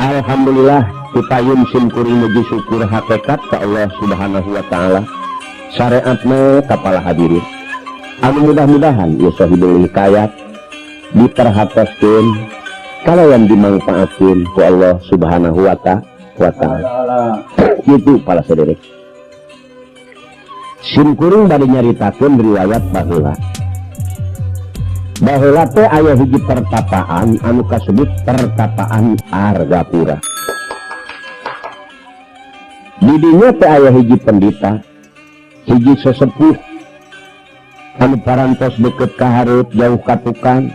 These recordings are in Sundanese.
Alhamdulillah, pipayun simkuring muji syukur hakekat ka Allah Subhanahu wa Ta'ala, syariatna ka para hadirin anu mudah-mudahan ieu Sohibul Hikayat diperhatoskeun kalayan dimangfaatkeun ku Allah Subhanahu wa Ta'ala. Itu para saderek, simkuring bade nyaritakeun riwayat baheula. Baheula teh aya hiji pertapaan anu kasebut Pertapaan Argapura. Di dinya teh aya hiji pendeta, hiji sesepuh anu parantos deket ka hareup, jauh ka tukang,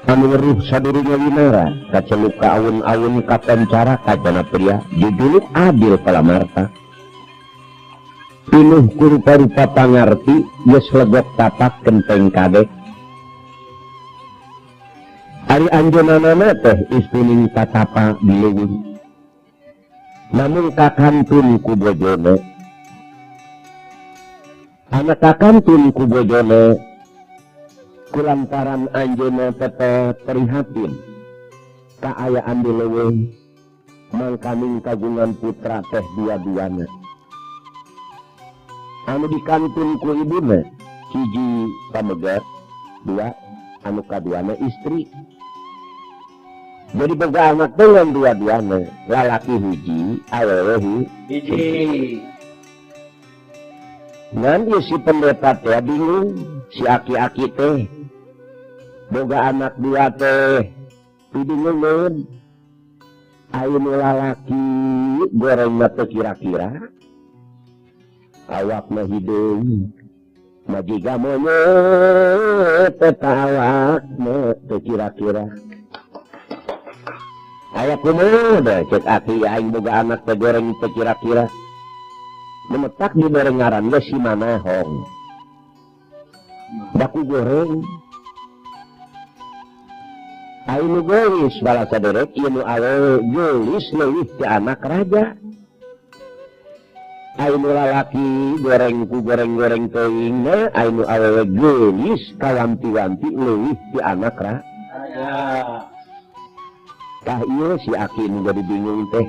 anu weruh sadurunge winara, kaceluk ka awun-awun, kapencara kajana pria, jujuluk adil palamarta, pinuh ku rupa-rupa pangarti, geus legok tapak kenteng kadek. Ari anjeunna teh istuning tatapa di leuweung, namun kakantun ku bojone. Anak kakantun ku bojone kulantaran anjeunna teh prihatin kaayaan di leuweung, mangkaning kagungan putra teh dua-duana anu dikantun ku ibuna, hiji pamegat, dua anu kaduana istri. Jadi boga anak dengan dua-duana, lalaki hiji, awewe hiji. Ngan ieu si pendeta teh bingung, si aki-aki teh boga anak dua teh dibingungeun. Aya nu lalaki gorengna teh kira-kira, awakna hideung majiga monyet teh, awakna teh kira-kira. Aya kumaha da, cek aki, aing boga anak teh goreng teh kira-kira. Memetak dibere ngaran ge si Manahong, baku goreng. Ayo nu geulis, bala saderek, ieu nu awewe geulis leuwih ti anak raja. Ayo nu lalaki goreng ku goreng-goreng teuing, ayo nu awewe geulis kawanti-wanti leuwih ti anak raja. Tah ieu si aki nu jadi bingung teh.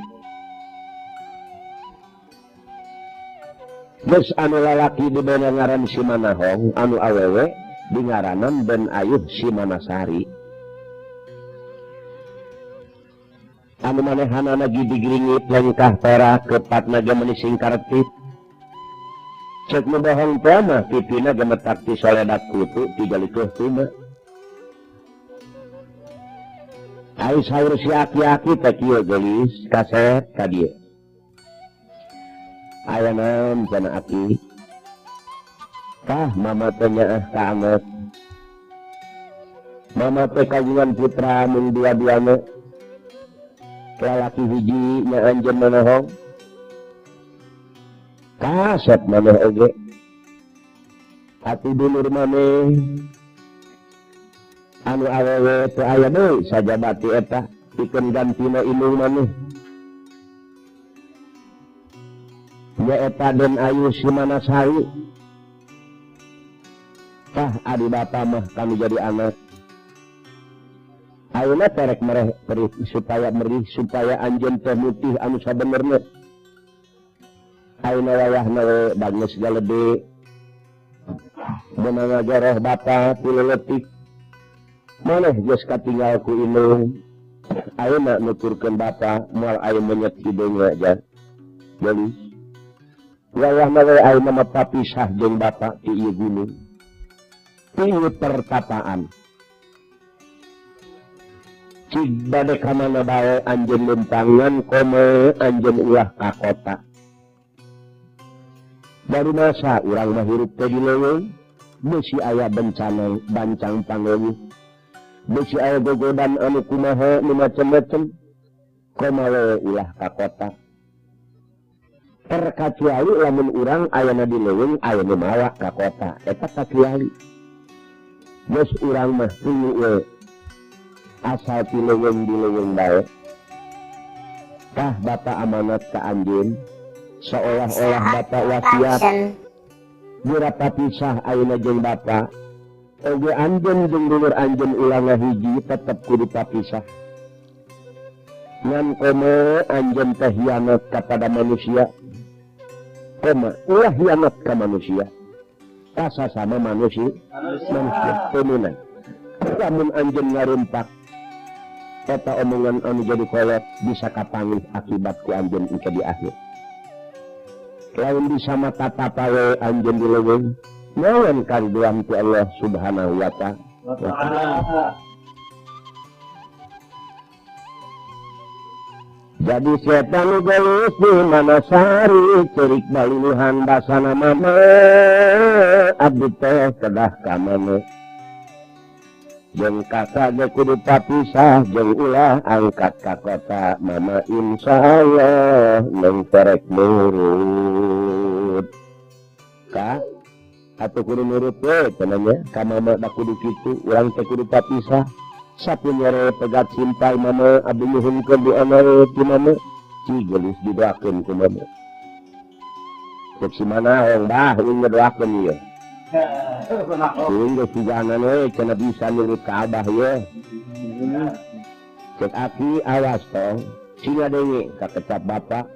Geus anu lalaki dibere ngaran si Manahong, anu awewe dingaranan Ben Ayuh si Manasari. Anu manehanana gidigringit, lengkah perak, kepatna ge meuni singkartip. Cek nu bohong teh mah pipina gemetak ti soledat kutu tiga likuh tuma. Ai saur si aki-aki teh kieu, "Geulis, kaset ka dieu." "Aya naon?" cenah aki. "Tah, mama teh nyaah ka anget. Mama teh kagungan putra mun dua-duana, lalaki hiji nya anjeun Manohong, kasep maneh oge. Atuh dulur maneh anu awewe teu aya deui sajabati eta pikeun gantina indung maneh, nyaeta Den Ayu si Manasari. Tah, adi bapa mah kami jadi anak. Ayeuna terek mereh perih supaya merih, supaya anjeun teh mutih anu sabenerna. Ayeuna wayahna we bagus galede beunang ngagoroh bapa ti leutik. Maneh geus katinggal ku indung. Ayeuna nuturkeun bapa moal aya menyet hideung aja. Jadi wayahna we ayeuna mah papisah jeung bapa ti ieu gunung, ti ieu pertapaan. Cig bade ka mana bae anjeun lumpangan, kome anjeun ulah ka kota. Baru masa urang mah hirup teh di leuweung, beusi aya bencana bancang pangeuyeuh, beusi aya gogodan anu kumaha nu macem-macem. Koma we ulah ka kota, terkecuali lamun urang ayana di leuweung aya nu mawa ka kota, eta kacuali. Geus urang mah tunggu we asal ti leuweung, di leuweung bae. Tah, bapa amanat ka anjeun seolah-olah bapa wasiat geura papisah ayeuna jeung bapa oge. Anjeun jeung dulur anjeun ulah ngahiji, tetep kudu papisah. Ngan koma anjeun teh hianat kepada manusia. Koma ulah hianat ka manusia. Kasasama manusia. Manusia temenan. Lamun anjeun ngarumpak eta omongan anu jadi kolot bisa kapanggih akibat ku anjeun engke di akhir. Lain bisa mata tapa we anjeun di leuweung, naon kariduan ku Allah Subhanahu wa ta'ala. Jadi setan geus di Manasari ceurik baliluhan basana mama abdi teh kedah ka mana. Jeung kakak ge kudu papisah jeung ulah angkat ka kota mama insyaallah neng terek nurut. Ka atuh kudu nurut we cenah nya ka mama da kudu kitu urang teh kudu papisah. Sapunyere pegat simpai mama abdi nyuhunkeun doana we ti mama cigelis didoakeun ku mama. Cek si Manahong bah euy ngedoakeun ieu. Euy geus siganan we cenah bisa nurut ka abah ieu. Cek aki awas tong singa deui kakecap bapak.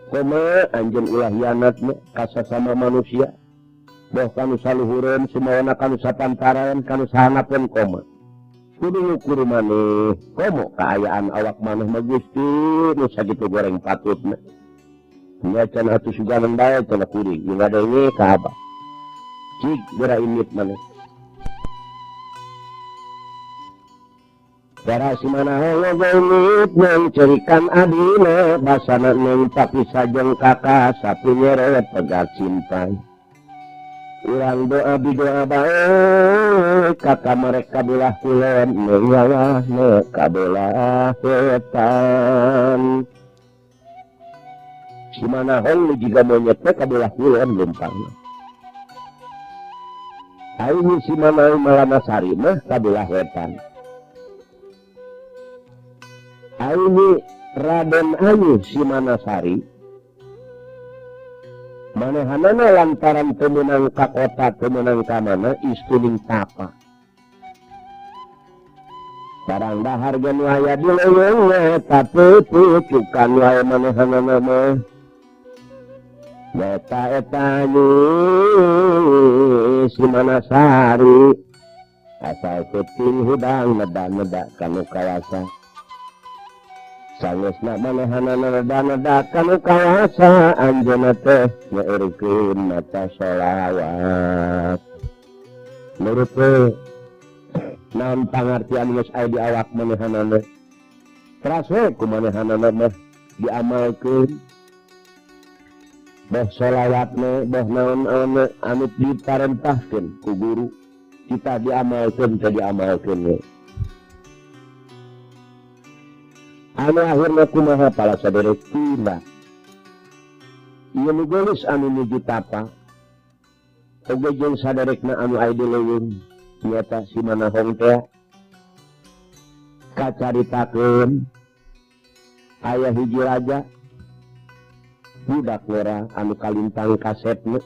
Komo anjeun ulah hianat ka sasama manusia. Boh kanu saluhureun sumawana kanu sapantaran kanu sahanapeun komo. Kudu ngukur maneh komo kaayaan awak maneh mah Gusti nu sakitu goreng patutna. Nya cenah atuh suganan bae cenah kuring jeung ngadenge ka abah. Cik geura indit maneh. Cara si Manahong geunit nang cerikan adina basana nang papisah jeung kakak sapunyere pegat simpan. Urang doa bidoa bae kakak mereka belah kulon nyawa mereka belah wetan. Si Manahong juga monyet teh kabelah kulon lumpang. Aing si Manahong Malanasari mah kabelah wetan. Aing Raden Ayu si Manasari manehanana lantaran teu meunang ka kota teu meunang ka mana istuning tapa. Barang dahar ge nu aya di leuweung eta pucukan wae manehanana mah. Eta eta si Manasari asal peuting hudang neda-neda kanu kawasa. Sangesna manehanana neda-neda kanu kawasa anjeunna teh nyeureurkeun maca sholawat. Nurut we naon pangartian geus aya di awak manehanana. Teras we ku manehanana mah diamalkeun. Boh sholawatna boh naon-naon anu diparentahkeun ku guru kita diamalkeun teh diamalkeun we. Anu akhirna kumaha pala saderek tindak. Ieu nu geulis anu nuju tapa. Oge jeung saderekna anu aya di leuweung nyata si Manahong teh kacaritakeun aya hiji raja budak ngora anu kalintang kasetna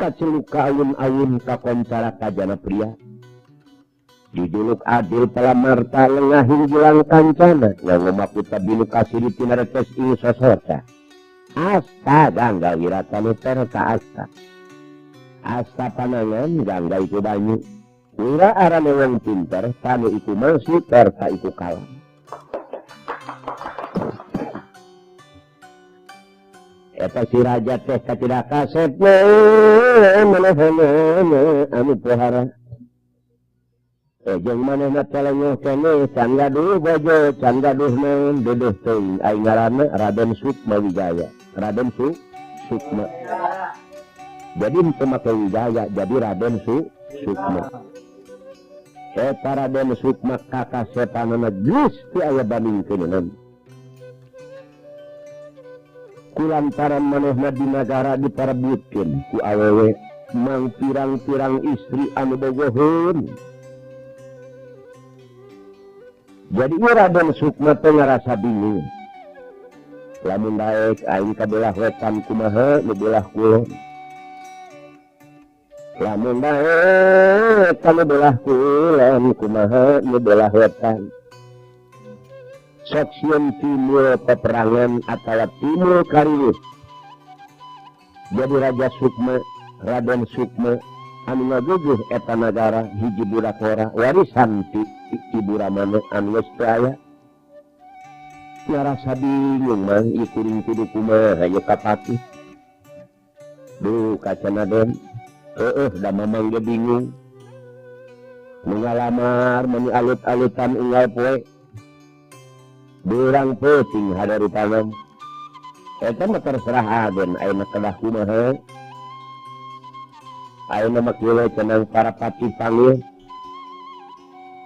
kaceluk ka awun-awun kakoncara kajana pria. Dijuluk adil palamarta lengah hinggilang kancana nganggo makuta binu kasiri tinaretes ing sosota. Asta gangga wiratanu terta asta. Asta panangan gangga iku banyu. Wira arane wong pinter tanu iku mangsi terta iku kalam. Eta si raja teh katidak kasep manehanana anu pohara. Jeung manehna telengoh keneh can gaduh bojo can gaduh naon deudeuh teuing aing ngaranna Raden Sukma Wijaya. Raden Sukma. Jadi henteu make Wijaya jadi Raden Sukma. Eta Raden Sukma kakasetanana geus teu aya bandingkeun. Kulantaran manehna di nagara diparebutkeun ku awewe mang pirang-pirang istri anu bogoheun. Jadi Raden Sukma teh ngarasa bingung. Lamun daek aing kabelah wetan kumaha nu belah kulon. Lamun daek kanu belah kulon kumaha nu belah wetan. Sok sieun timbul peperangan atawa timbul kariweuh. Jadi Raja Sukma, Raden Sukma anu ngageugeuh eta nagara hiji budak ora warisan ti Ibu Ramana anu geus teu aya. Ngarasa bingung mah ieu kuring kudu kumaha ieu kapatih. Duh kacana Den, heueuh da mamang ge bingung. Nu ngalamar meni alut-alutan unggal poe. Beurang peuting hadarupangan. Eta mah terserah Aden ayeuna kedah kumaha. Ayeuna mah kieu cenah para patih panggil.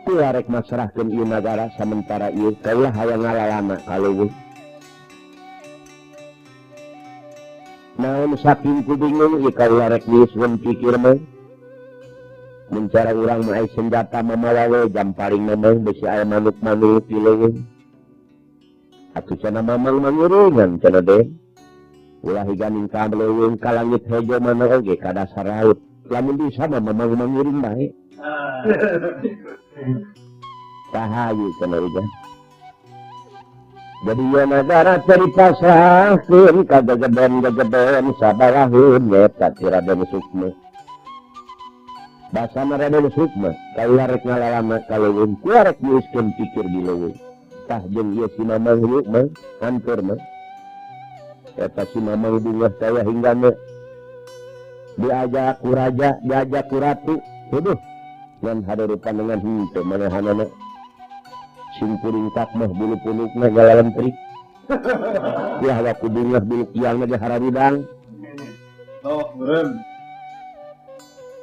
Kuya rek masrahkeun ieu nagara samentara ieu kaulah hayang ngalalana ka leuweung. Naon saking ku bingung ieu kaulah rek nyusun pikir mah. Mun cara urang mah ai senjata mamawa we jam paling mah bisi aya manuk-manuk di leuweung. Atuh cenah mamang mangiringan cenah Den. Ulah higa ka leuweung ka langit hejo mana oge ka dasar laut. Lamun bisa mah mamang mangiring bae. Sahayu cenah ujang. Jadi ieu nagara teh dipasrahkeun ka gegeben-gegeben sabaraheun eta ti Raden Sukma. Basana Raden Sukma kaulah rek ngalalana ka leuweung, kuah rek nuliskeun pikir di leuweung. Tah jeung ieu si Mamang ieu mah hampir mah. Eta si Mamang bungah saya hinggana diajak ku raja, diajak ku ratu. Heuduh, ngan hadarupan dengan henteu manehanana. Sing kuringkak mah bulu punukna galalentrik. Ulah waku bungah bulu kiangna ge hararudang. Oh, meureun.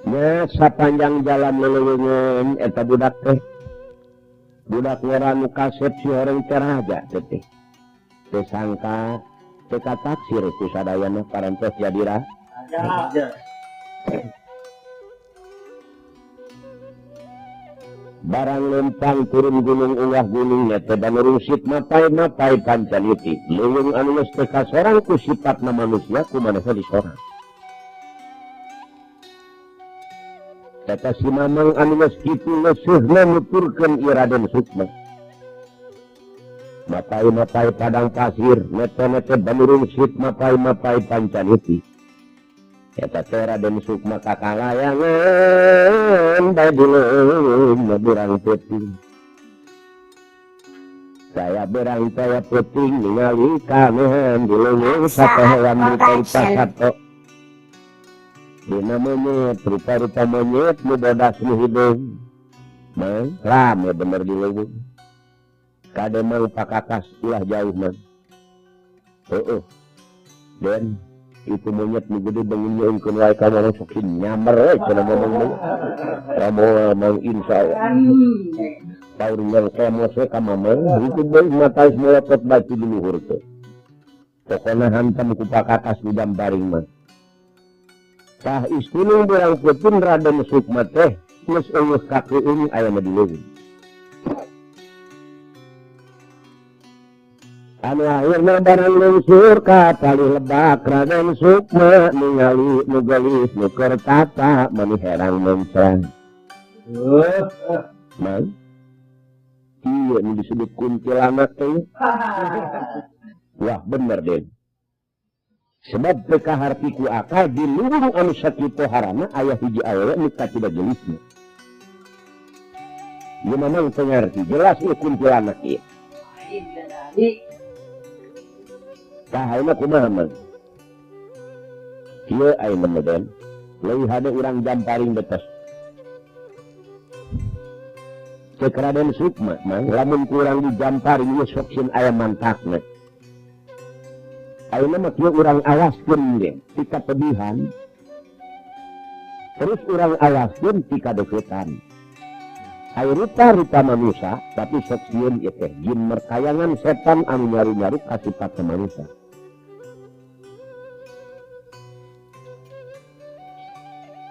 Nya sapanjang jalan leuleungeun eta budak teh. Budak ngora nu kasep si horeng teh raja teh teh. Teu sangka teu kataksir ku sadayana parantos jadi raja. Barang lempang turun gunung unggah gunung teh banurungsit mapai-mapai pancaniti. Leuweung anu geus teu kasorang ku sipatna manusia ku manusia disorang. Kata si Mamang anu geus kitu leuseuhna nuturkeun ieu Raden Sukma. Mapai-mapai padang pasir, nete-nete banurungsit mapai-mapai pancaniti. Eta teh Raden Sukma kakalayangan bae di leuweung berang peuting. Saya berang saya peuting ningali kanehan di leuweung sapohoan rupa-rupa sato. Dina monyet, rupa-rupa monyet nu bodas nu hideung. Mang, rame bener di leuweung. Kade mang pakakas ulah jauh mah. Heueuh. Den, itu monyet nu gede bangun nyeungkeun wae ka mana sok nyamber we cenah ngomong mah. Ramoa mang insyaallah. Taur ngan kemos we ka mamang, itu bae mata geus melotot batu di luhur teh. Pokona hantam ku pakakas di jambaring mah. Tah istinung berang peuting Raden Sukma teh geus eueuh kakeueung aya di leuweung. Anu akhirna barang lungsur ka palih lebak Raden Sukma ningali nu geulis nu keur tata mani herang mencrang. Mang, ieu nu disebut kuntilanak teh. Wah bener Den. Sebab teu kaharti ku akal di leuweung anu sakitu harana aya hiji awewe nu kacida geulisna. Ieu mamang teu ngarti jelas ieu kuntilanak ieu. Tah ayeuna kumaha mang? Ieu ayeuna mah Den, leuwih hade urang jamparing betes. Ceuk Raden Sukma mah lamun ku urang di jamparing ieu sok sieun aya mantakna. Ayeuna mah kieu urang awaskeun ge tika pedihan. Terus urang awaskeun tika deukeutan. Aya rupa-rupa manusia tapi sok sieun ieu teh jin merkayangan setan anu nyaru-nyaru ka sifat manusia.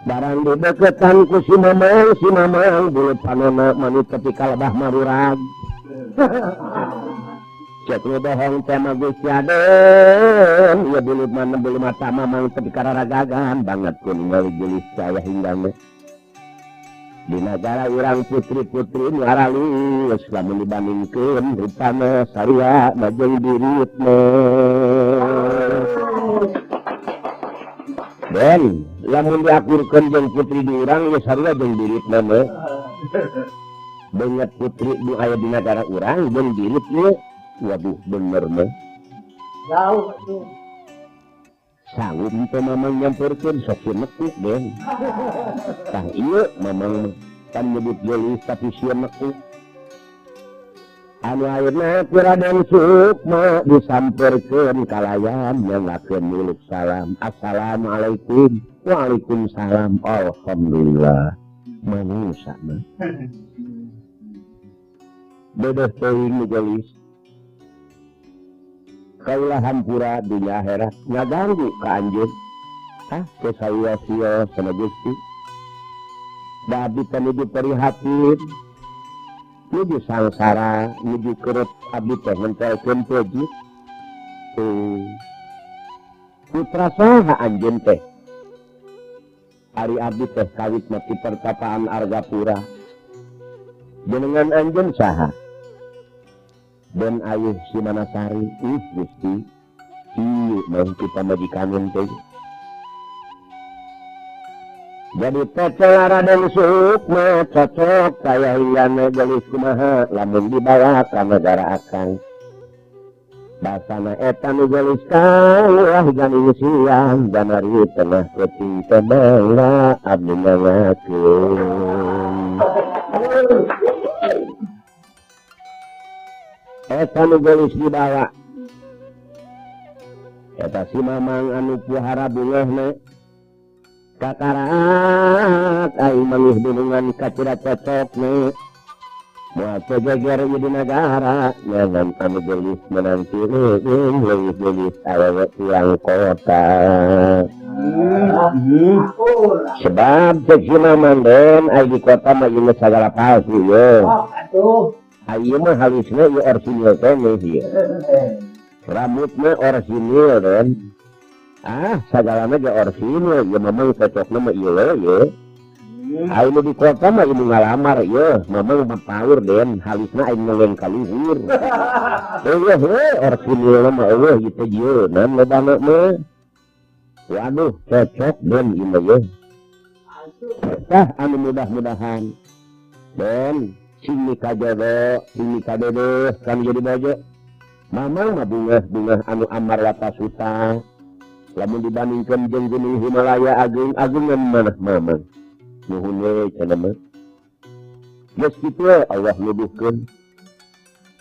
Barang dideketan ku si mamang bulu panona manut tepi ka lebah marurag. Cek nu bohong teh mah Gusti Aden, ieu bulu mana bulu mata mamang tepi ka raragagan banget ku ningali geulis saya hinggangna. Di nagara urang putri-putri nu aralus lamun dibandingkeun rupana sarua majeng diritna. Ben, lamun diakurkeun jeung putri di urang geus sarua jeung diritna mah. Beungeut putri nu aya di nagara urang jeung diritna, waduh bener mah. Jauh atuh. Sanggup teh mamang nyamperkeun sok sieun nekuk den. Tah ieu mamang pan nyebut geulis tapi sieun nekuk. Anu ayeuna ku Raden Sukma disamperkeun kalayan nyanggakeun muluk salam. Assalamualaikum. Waalaikumsalam. Alhamdulillah. Manusa mah. Dedeh teuing nu geulis. Kaulah hampura dunya akhirat ngaganggu ka anjeun. Hah, teu sawios-wios cenah Gusti. Da abdi teh nuju prihatin, nuju sangsara, nuju kerep abdi teh ngentelkeun peuji. Putra saha anjeun teh? Ari abdi teh kawit mati pertapaan Argapura. Jenengan anjeun saha? Den Ayuh Simanasari. Ih Gusti, ieu mah kita majikaneun teh. Jadi teh Raden Sukma cocok kaya hingga geulis kumaha lamun dibawa ka negara akang. Basana eta nu geulis kalah ganing siang janari tengah peuting teh bangga abdi nangakeun. Eta nu geulis dibawa. Eta si Mamang anu puhara bungahna. Kakarak aing manggih dunungan kacida cocokna. Moal teu geger ieu di nagara nyangan anu geulis menanti leuweung leuwih geulis awewe urang kota. Sebab cek si Mamang den ai di kota mah ieu sagala palsu ye. Ieu mah halusna ieu orsinil keneh ieu. Rambutna orsinil den. Ah, sagalana ge orsinil ieu mah cocokna mah ieu we ye. Aing nu di kota mah ieu ngalamar ieu, mamang mah paur den, halusna aing ngeleng ka luhur. Eueuh we orsinilna mah eueuh ieu teh jieunan lobana mah. Waduh, cocok den ieu mah ye. Tah anu mudah-mudahan den sing kajodo, sing kadedeh kan jadi bojo. Mamang mah bungah-bungah anu amar watasuta. Lamun dibandingkeun jeung Gunung Himalaya agung-agungan manah mamang. Nuhun we cenah mah. Geus kitu we Allah nuduhkeun.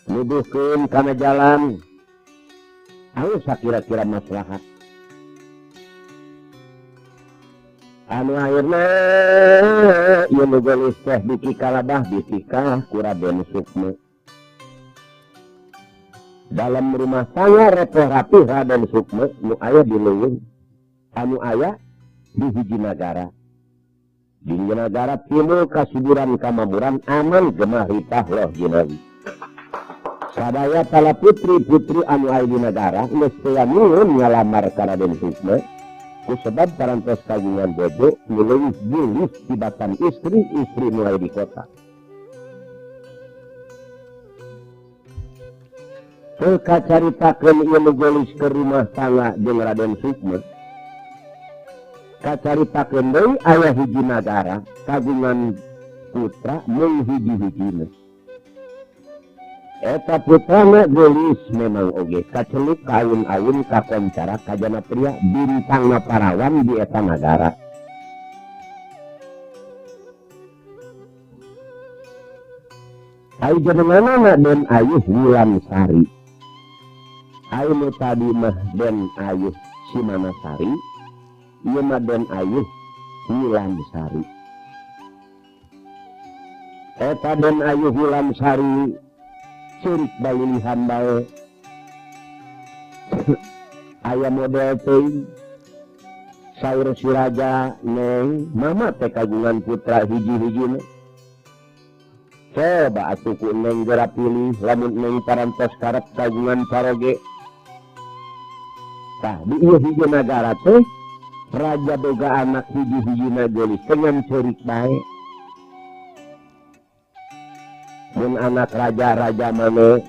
Nuduhkeun kana jalan. Anu sakira-kira maslahat. Anu akhirna ieu nu geulis teh biki kalabah biki kalah ku Raden Sukma. Dalam rumah tangga repeh rapih Raden Sukma nu aya di leuweung, anu aya di hiji nagara. Di hiji nagara timbul kasuburan kamamuran aman gemah ripah loh jinawi. Sadaya para putri-putri anu aya di nagara geus teu nyuwun ngalamar ka Raden Sukma. Kusebab parantos kagungan bojo nu leuwih geulis tibatan istri-istri nu aya di kota. Teu kacaritakeun ieu nu geulis ke rumah tangga jeung Raden Sukma. Kacaritakeun deui aya hiji nagara kagungan putra mung hiji-hijina. Eta putrana geulis memang oge kaceluk kaun-aun kakoncara kajana pria bintangna parawan di eta nagara. Ai jenenganana Den Ayuh Wulan Sari. Ai nu tadi mah Den Ayuh Simanasari, ieu mah Den Ayuh Wulan Sari. Eta Den Ayuh Wulan Sari ceurik balilihan bae. Aya model teuing. Saur si raja, Neng, mama teh kagungan putra hiji-hijina. Coba atuh ku Neng geura pilih lamun Neng parantos karep kagungan paroge. Tah di ieu hiji nagara teh raja boga anak hiji-hijina geulis teh ngan ceurik bae. Mun anak raja-raja mana,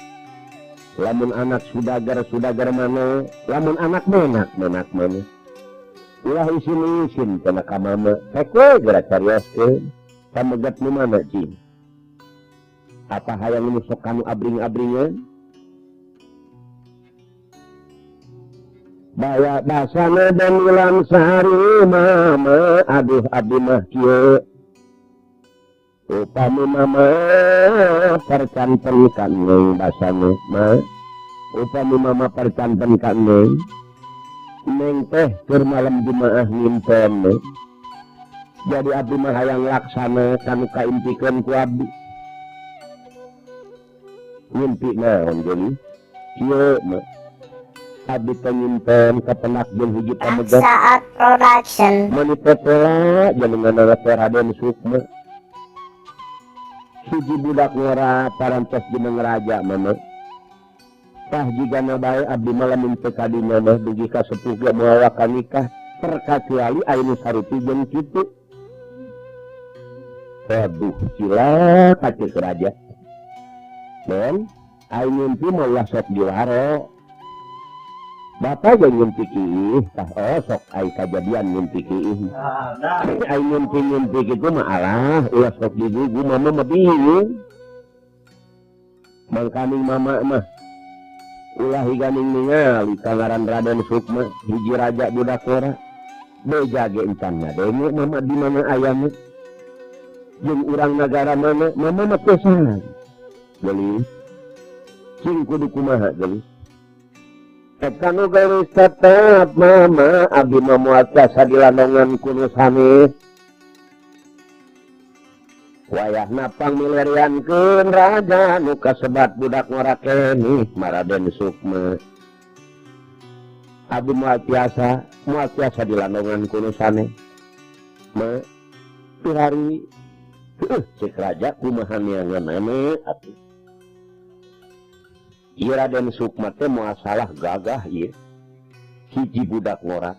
lamun anak sudagar-sudagar mana, lamun anak menak-menak mana. Ulah isin-isin cenah ka mama. Rek we geura carioskeun. Pamegat nu mana cing? Apa hayang nu sok kanu abring-abringan? Baya basana dan ulang sehari mama, aduh abdi mah kieu. Upami mama percanten ka neng basana ma. Upami mama percanten ka neng. Neng teh keur malam Jumaah ngimpen. Jadi abdi mah hayang laksana kanu kaimpikeun ku abdi. Ngimpi naon geus? Kieu mah. Abdi teh nyimpen kapenak jeung hiji pamegat. Saat Production. Meuni popola jenengan teh Raden Sukma. Hiji budak ngora parantos jeneng raja mah. Tah jigana bae abdi mah lamun teu ka dinya mah dugi ka sepuh ge moal waka nikah terkecuali aya nu sarupi jeung kitu. Aduh, cilaka ceuk raja. Men, aing ngimpi mah ulah sok diwaro. Bapak jeung ngimpi kiih, tah oh sok ai kajadian ngimpi kiih. Aing ngimpi-ngimpi kitu mah alah, ulah sok digugu mama mah bingung. Mangkaning mama mah ulah higaning ningali ka ngaran Raden Sukma, hiji raja budak ora. Beja ge encan ngadenge mama di mana ayana. Jeung urang nagara mana, mama mah teu salah. Geulis. Cing kudu kumaha geulis. Eta nu geulis tetep mama abdi mah moal tiasa dilandongan ku nu sanes. Wayahna pangmilariankeun raja nu kasebat budak ngora keneh Maraden Sukma. Abdi moal tiasa dilandongan ku nu sanes. Ma pirari heuh ceuk raja kumaha neanganana atuh. Ieu Raden Sukma teh moal salah gagah ieu. Hiji budak ngora.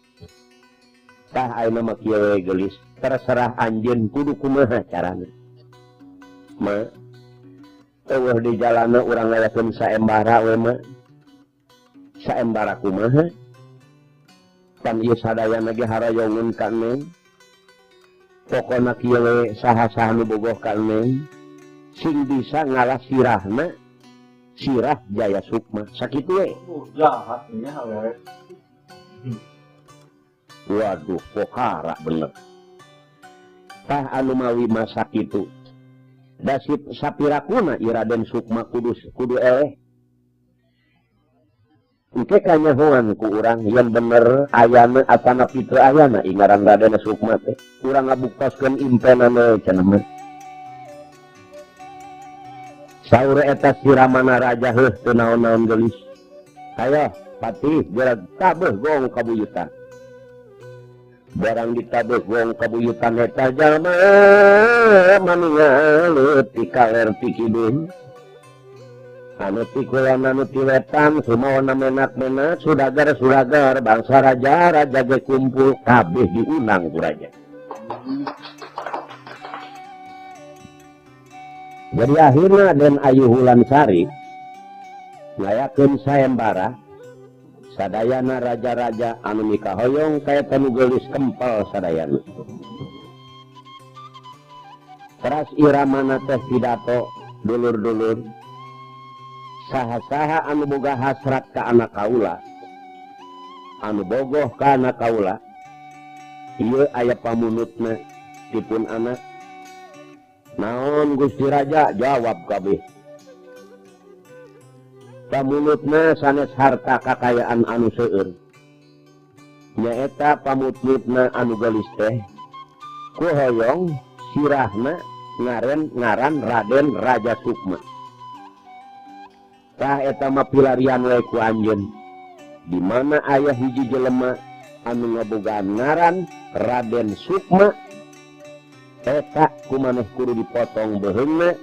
Tah ayeuna mah kieu we geulis, terserah anjeun kudu kumaha carana. Ma eueuh di jalana urang ngayakeun saembara we ma. Saembara kumaha? Pan ieu sadayana ge haroyongeun ka neng. Pokona kieu we saha-saha nu bogoh ka neng sing bisa ngalah sirahna sirah Jaya Sukma sakitu we. Jahat nya we. Waduh, pokara bener. Tah anu mawi masak itu. Dasip sapirakuna ieu Raden Sukma kudu eleh. Engke kanyahoan ku urang yen bener ayana atana teu ayana ingaran Raden Sukma teh. Urang ngabuktoskeun impenana cenah mah. Saur eta siramana raja heuh teu naon-naon geulis. Hayo patih geura tabeuh gong kabuyutan. Barang ditabeuh gong kabuyutan eta jalma maningal ti kaler ti kidul. Anu ti kulon anu ti wetan sumawana menak-menak sudagar-sudagar bangsa raja-raja ge kumpul kabeh diundang ku raja. Jadi akhirnya Den Ayu Hulansari ngayakeun sayembara sadayana raja-raja anu mikahoyong kaya nu geulis kempel sadayana. Teras iramana teh pidato dulur-dulur saha-saha anu boga hasrat ka anak kaula, anu bogoh ka anak kaula, ieu aya pamunutna dipun anak. Naon Gusti Raja jawab kabeh. Pamunutna sanes harta kakayaan anu seueur. Nyaeta pamutnutna anu geulis teh ku hoyong sirahna ngaran Raden Raja Sukma. Tah eta mah pilarian we ku anjeun. Di mana aya hiji jelema anu ngabogaan ngaran Raden Sukma, eta ku maneh kudu dipotong beuheungna,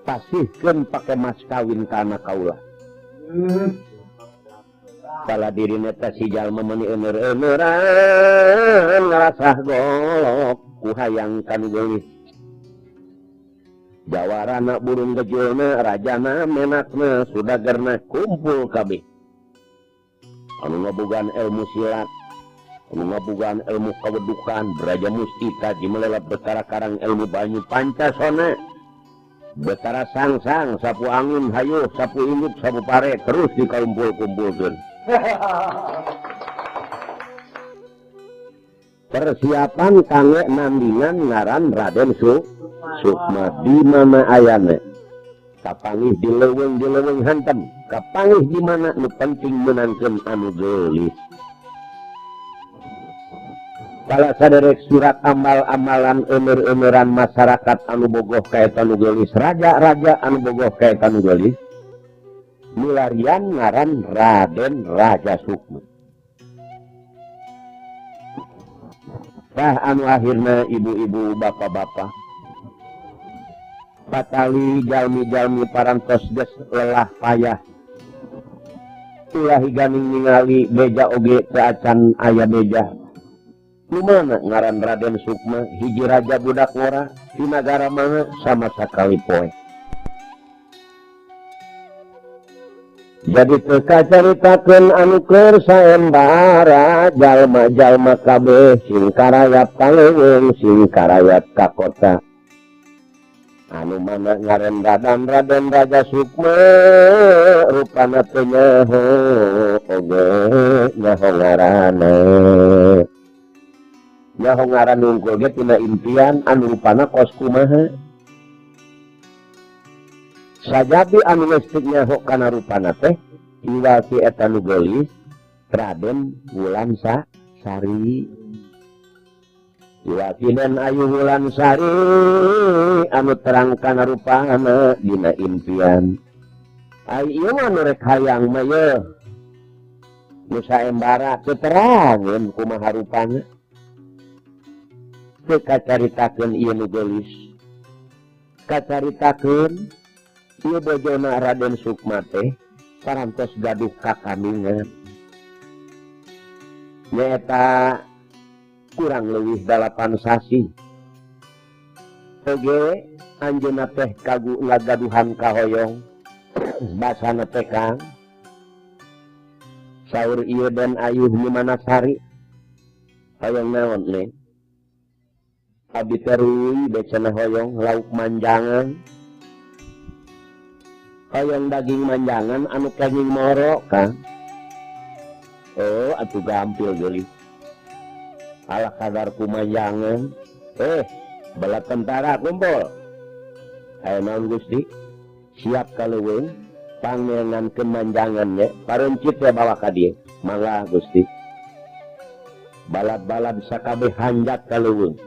pasihkeun pake mas kawin ka anak kaula. Pala dirina teh si jalma meuni euneur-eueuran ngarasah golok ku hayang kanu geulis. Jawarana burung gejulna, rajana, menakna, sudagerna kumpul kabeh. Anu ngabogaan ilmu silat, anu ngabogaan ilmu kawedukan, Braja Mustika jimelelap betara karang ilmu banyu pancasona. Betara sangsang, sapu angin hayu, sapu ingut, sapu pare terus dikumpul-kumpulkeun. Persiapan kangge nandingan ngaran Raden Sukma di mana ayana. Kapanggih di leuweung hantem, kapanggih di mana nu penting menangkeun anu geulis. Kala saderek surat amal-amalan emer-emeran masyarakat anu bogoh ka eta nu geulis, raja-raja anu bogoh ka eta nu geulis, milarian ngaran Raden Raja Sukma. Tah anu akhirna ibu-ibu bapak-bapak patali jalmi-jalmi parantos geus lelah payah ulah ganing ningali beja oge teu acan aya beja. Lumana ngaran Raden Sukma hiji raja budak ngora di nagara mana sama sakali poe. Jadi teu kacaritakeun anu keur saembara jalma-jalma kabeh sing karayap ka leuweung sing karayap ka kota. Anu mana ngaran Raden Raja Sukma rupana teu nyaho oge nyaho ngaranna. Nyaho ngaran unggul ge tina impian anu rupana kos kumaha. Sajabi anu geus teu nyaho kana rupana teh iwal ti eta nu geulis Raden Wulan Sari. Iwal ti Den Ayu Wulan Sari anu terang kana rupana dina impian. Ai ieu mah nu rek hayang mah yeuh. Nu saembara teu terangeun kumaha rupana. Teu kacaritakeun ieu nu geulis. Kacaritakeun ieu bojona Raden Sukma teh parantos gaduh kakandungan. Nyaeta kurang leuwih 8 sasih. Oge anjeunna teh kagu ngagaduhan kahoyong. Basana teh Kang. Saur ieu Den Ayu Manasari. Hoyong naon nih? Abi teh ruy becana hoyong lauk manjangan. Hoyong daging manjangan anu kenging moro Kang. Oh atuh gampil geulis. Ala kadar kumanjangan. Bala tentara kumpul. Aya naon Gusti? Siap ka leuweung pangenan kemanjangan nya. Parencit we bawa ka dieu. Mangga Gusti. Balad-balad sakabeh hanjat ka leuweung.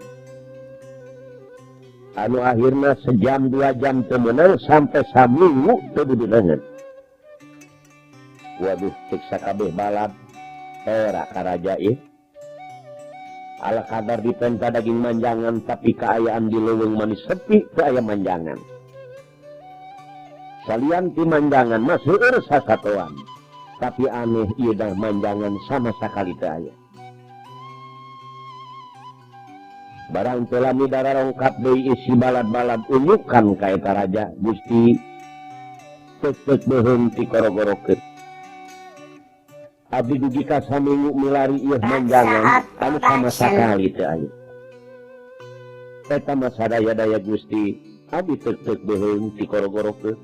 Anu akhirna sejam 2 jam teu meunang sampai saminggu teu dibeunangan. Waduh cek sakabeh balad era karaja ieu. Ala kadar dipenta daging manjangan tapi kaayaan di leuweung manis sepi teu aya manjangan. Salian ti manjangan mah seueur sasatoan. Tapi aneh ieu dah manjangan sama sakali teu aya. Barang teu lami dararongkap deui isi balad-balad unyukan ka eta raja Gusti tek-tek beuheung ti korogorokeun. Abdi dugi ka saminggu milari ieu manjangan anu sama sakali teu aya. Eta mah sadaya-daya Gusti abdi tek-tek beuheung ti korogorokeun.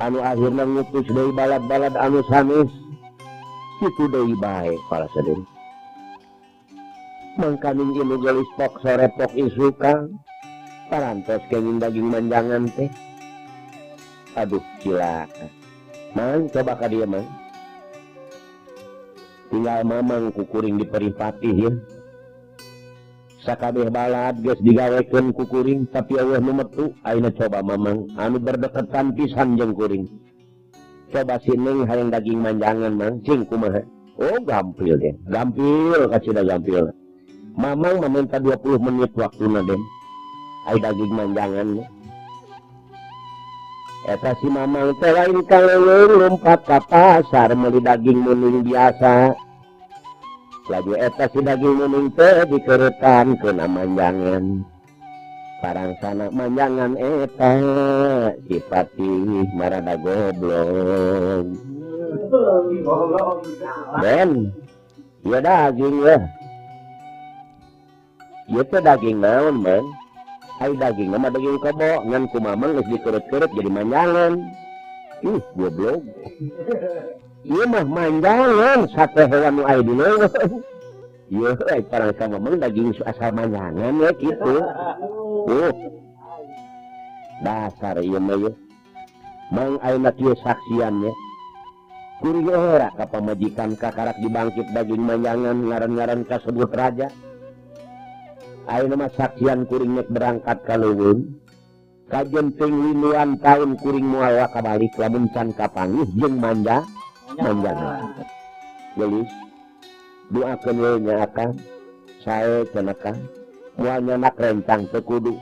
Anu akhirna ngutus deui balad-balad anu sanes kitu deui bae para sadaya. Mangkaning ieu nu geulis pok sore pok isukan parantos kenging daging manjangan teh. Aduh cilaka. Mang coba ka dieu mang. Tinggal mamang kukuring diperipatih ya. Sakabeh balad geus digawekeun kukuring tapi eueuh nu metu. Ayeuna coba mamang anu berdeketan pisan jeung kuring. Coba si Neng hayang daging manjangan mang cing kumaha. Oh gampil deh. Gampil kacida gampil. Mamang meminta 20 menit waktuna Den. Ai daging manjangan. Eta si mamang teh lain kaleuweung lompat ka pasar meuli daging muning biasa. Laju eta si daging muning teh dikeretan keuna manjangan. Parangsana manjangan eta sifat marada goblok. Ben, ya daging ya. Ieu teh daging naon, Ben? Ai daging mah daging kebo, ngan kumaha geus dikeureut-keureut jadi manjangan. Ih, goblok. Ieu mah manjangan sate hewan nu aya di leuweung. Ieu ai parangsana mah daging asal manjangan ya kitu. Dasar ieu mah ieu. Mang ayeuna kieu saksian nya. Kuring era ka pamajikan kakarak dibangkit daging manjangan ngaran-ngaran kasebut raja. Ayeuna mah saksian kuring nek berangkat ka leuweung. Kajen ting linuan taun kuring moal kabalik lamun can kapanggih jeung manjangan. Gelis doakeun we nya akang sae cenah kang moal nyanak rencang teu kudu.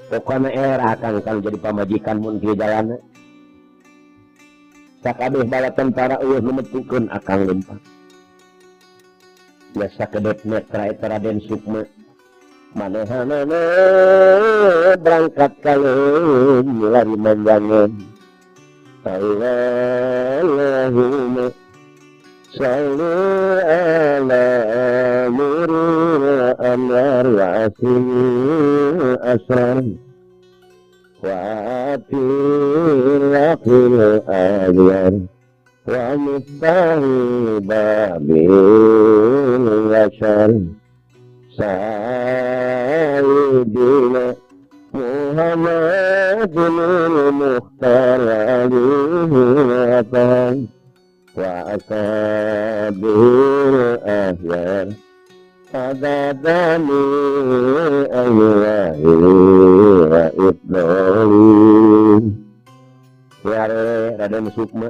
Pokona era akang kang jadi pamajikan mun kieu jalanna. Sakabeh bala tentara eueuh nu metukeun akang lempang. Biasa kedep netra eta Raden Sukma manehanana berangkat ka leuweung lari manjangan. Allahumma shalli ala nuril anwar wa asil asrar wa atil agyar wa miftahi babil yashar sayyidina Muhammadin al-Mukhtar alaihi wa wa ashabil ahyar adadani ayyahi wa ibnali. Yare Raden Sukma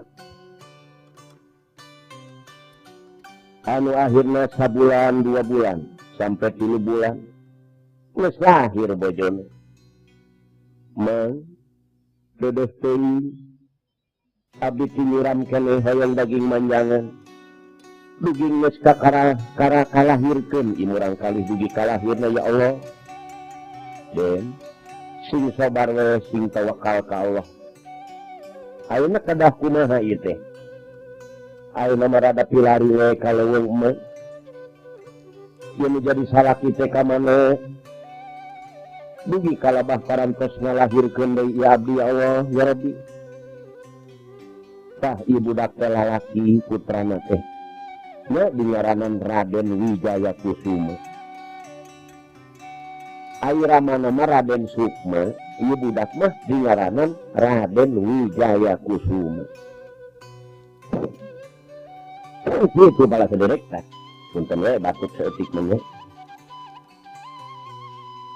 anu akhirna sabulan 2 bulan sampai 3 bulan geus lahir bojone. Mang dedeh teuing abdi tinyuram keneh hoyong daging manjangan. Dugi geus kakara kalahirkeun imurang kalih dugi kalahirna ya Allah. Den sing sabar we sing tawakal ka Allah. Ayeuna kedah kumaha ieu teh? Ayeuna mah rada pilari we ka leuweung mah. Ieu nu jadi salaki teh ka mana? Dugi kalabah parantos ngalahirkeun deui ieu abdi ya Allah ya Rabbi. Tah ieu budak teh lalaki putrana teh. Nya dingaranan Raden Wijaya Kusuma. Ai ramana mah Raden Sukma, ieu budak mah dingaranan Raden Wijaya Kusuma. Kitu bala saderek tah. Punten we batuk saeutik mah nya.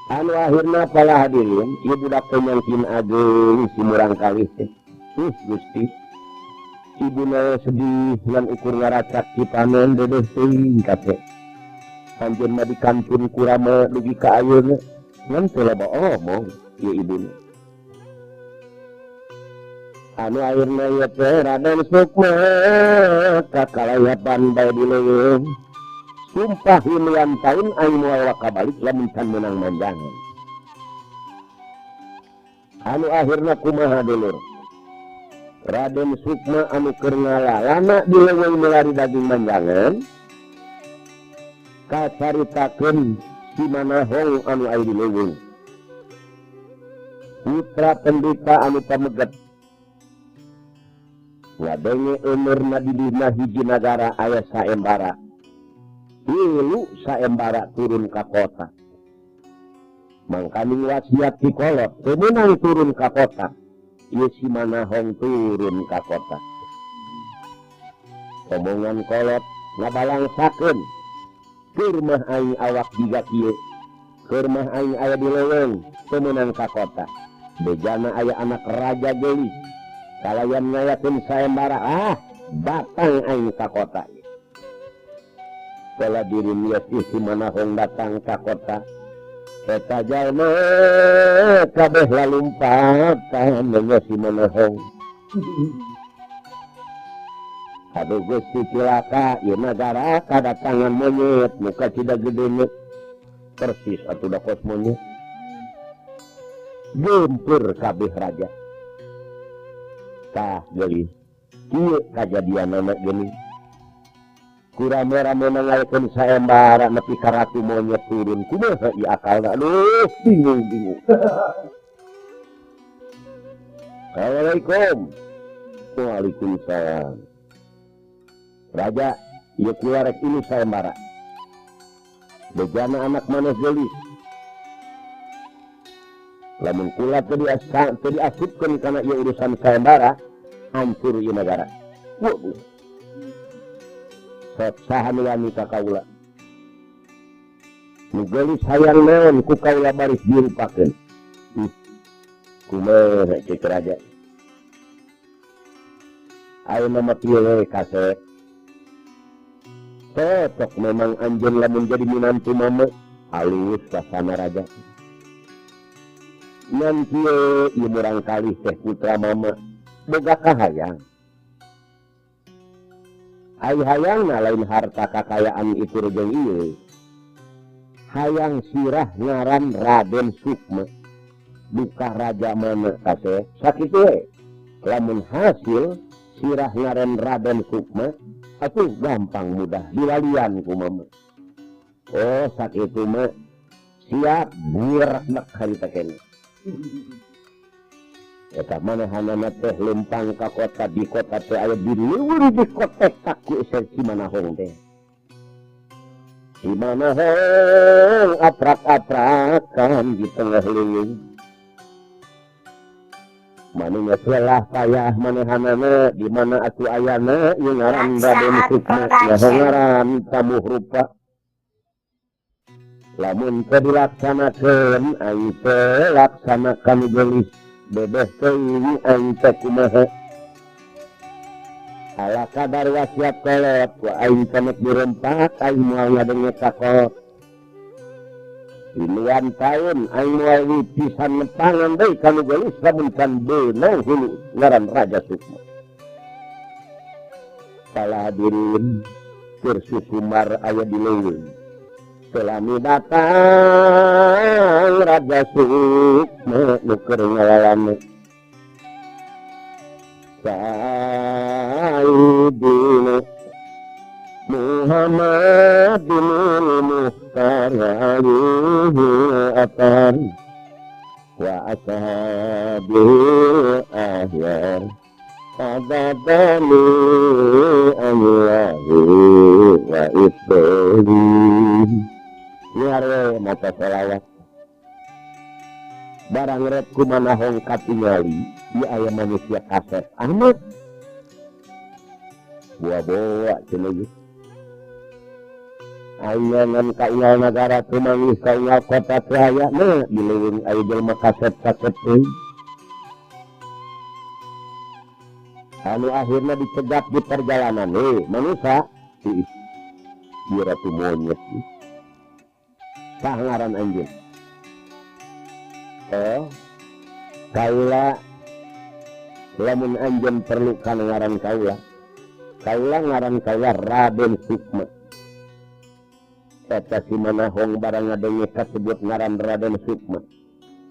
Anu akhirna pala hadirin, ieu budak teh nyangkin ageung si murang kalih teh. Gusti. Ibuna sedih ngan ukur ngaracak cipanen dedeh teuing kate. Anjeun mah dikantun kurama dugi ka ayeuna ngan teu loba omong ieu ibuna. Anu akhirna ieu teh Raden Sukma kakalayapan bae di leuweung. Sumpah hilian taun aing moal kabalik lamun can meunang manjangan. Anu akhirna kumaha dulur? Raden Sukma anu keur ngalalana di leuweung melari daging manjangan kacaritakeun si Manahong anu aya di leuweung. Putra pendeta anu pameget ngadenge eumeur di dina hiji nagara aya saembara. Tilu saembara turun ka kota. Mangkaning wasiat ti kolot teu meunang turun ka kota. Ieu si Manahong turun ka kota. Omongan kolot ngabalangsakeun. Keur mah aing awak jiga kieu. Keur mah aing aya di leuweung teu meunang ka kota. Bejana aya anak raja geulis. Kalayan ngayakeun saembara, datang aing ka kota. Pola diri niat si Manahong datang ka kota. Eta jalma kabeh lalumpatan nya si Manahong. Aduh Gusti cilaka ieu nagara kadatangan monyet muka cida gedene. Persis atuh da kos monyet. Gempur kabeh raja. Tah geulis. Kieu kajadianana geuning. Ku rame-rame ngayakeun saembara nepi ka ratu monyet turun. Kumaha ieu akalna? Aduh, bingung-bingung. Assalamualaikum. Waalaikumsalam. Raja, ieu kula rek ini saembara. Bejana anak maneh geulis. Lamun kula teu diasupkeun kana ieu urusan saembara, hancur ieu nagara. Waduh. Sok saha nu wani ka kaula? Nu geulis hayang naon ku kaula baris dirupakeun. Kumaha ceuk raja? Ayeuna mah kieu we kasep. Cocok memang anjeun lamun jadi minantu mama, halus suasana raja. Ngan kieu ieu murangkalih teh putra mama boga kahayang. Ai hayangna lain harta kakayaan itu jeung ieu. Hayang sirah ngaran Raden Sukma. Duka raja mana kaseh sakitu we. Lamun hasil sirah ngaran Raden Sukma atuh gampang mudah dilalian ku mama. Oh sakitu mah siap burak harita keneh. Eta manehanana teh lempang ka kota, di kota teh aya di leuweung di kota ku si Manahong teh. Si Manahong aprak-aprakan di tengah leuweung. Manehna celah payah manehanana di mana atuh ayana ieu ngaran Raden Sukma, ngaran tamuh rupa. Lamun teu dilaksanakeun aing teu laksanakan geulis bebeh teuing aing teh kumaha. Ala kadar wasiat kolot ku aing teh nek dirempak aing moal ngadenge ka kolot. Puluhan tahun aing moal pisan nepangan deui ka nu geulis lamun can beunang hulu ngaran Raja Sukma. Salah hadirin keur Sukumar aya di leuweung. Selami datang Raja Sukma nu keur ngalalame. Sayyidina Muhammad bin Mukhtar alaihi atar wa ashabihi ahyar adadani Allahu wa isbihi. Niare mata selawat barang rek kumanahong katingali ieu aya manusia kasep amat buah-buah cenah ieu. Aya ngan kaunggal nagara teu manggih kaunggal kota teu aya mah di leuweung aya jelema kasep-kasep teuing. Anu akhirna dicegat di perjalanan we manusia ieu ratu monyet. Sah ngaran anjeun? Oh, kaula lamun anjeun perlu kana ngaran kaula. Kaula ngaran kaula Raden Sukma. Eta si Manahong barang ngadenge kasebut ngaran Raden Sukma.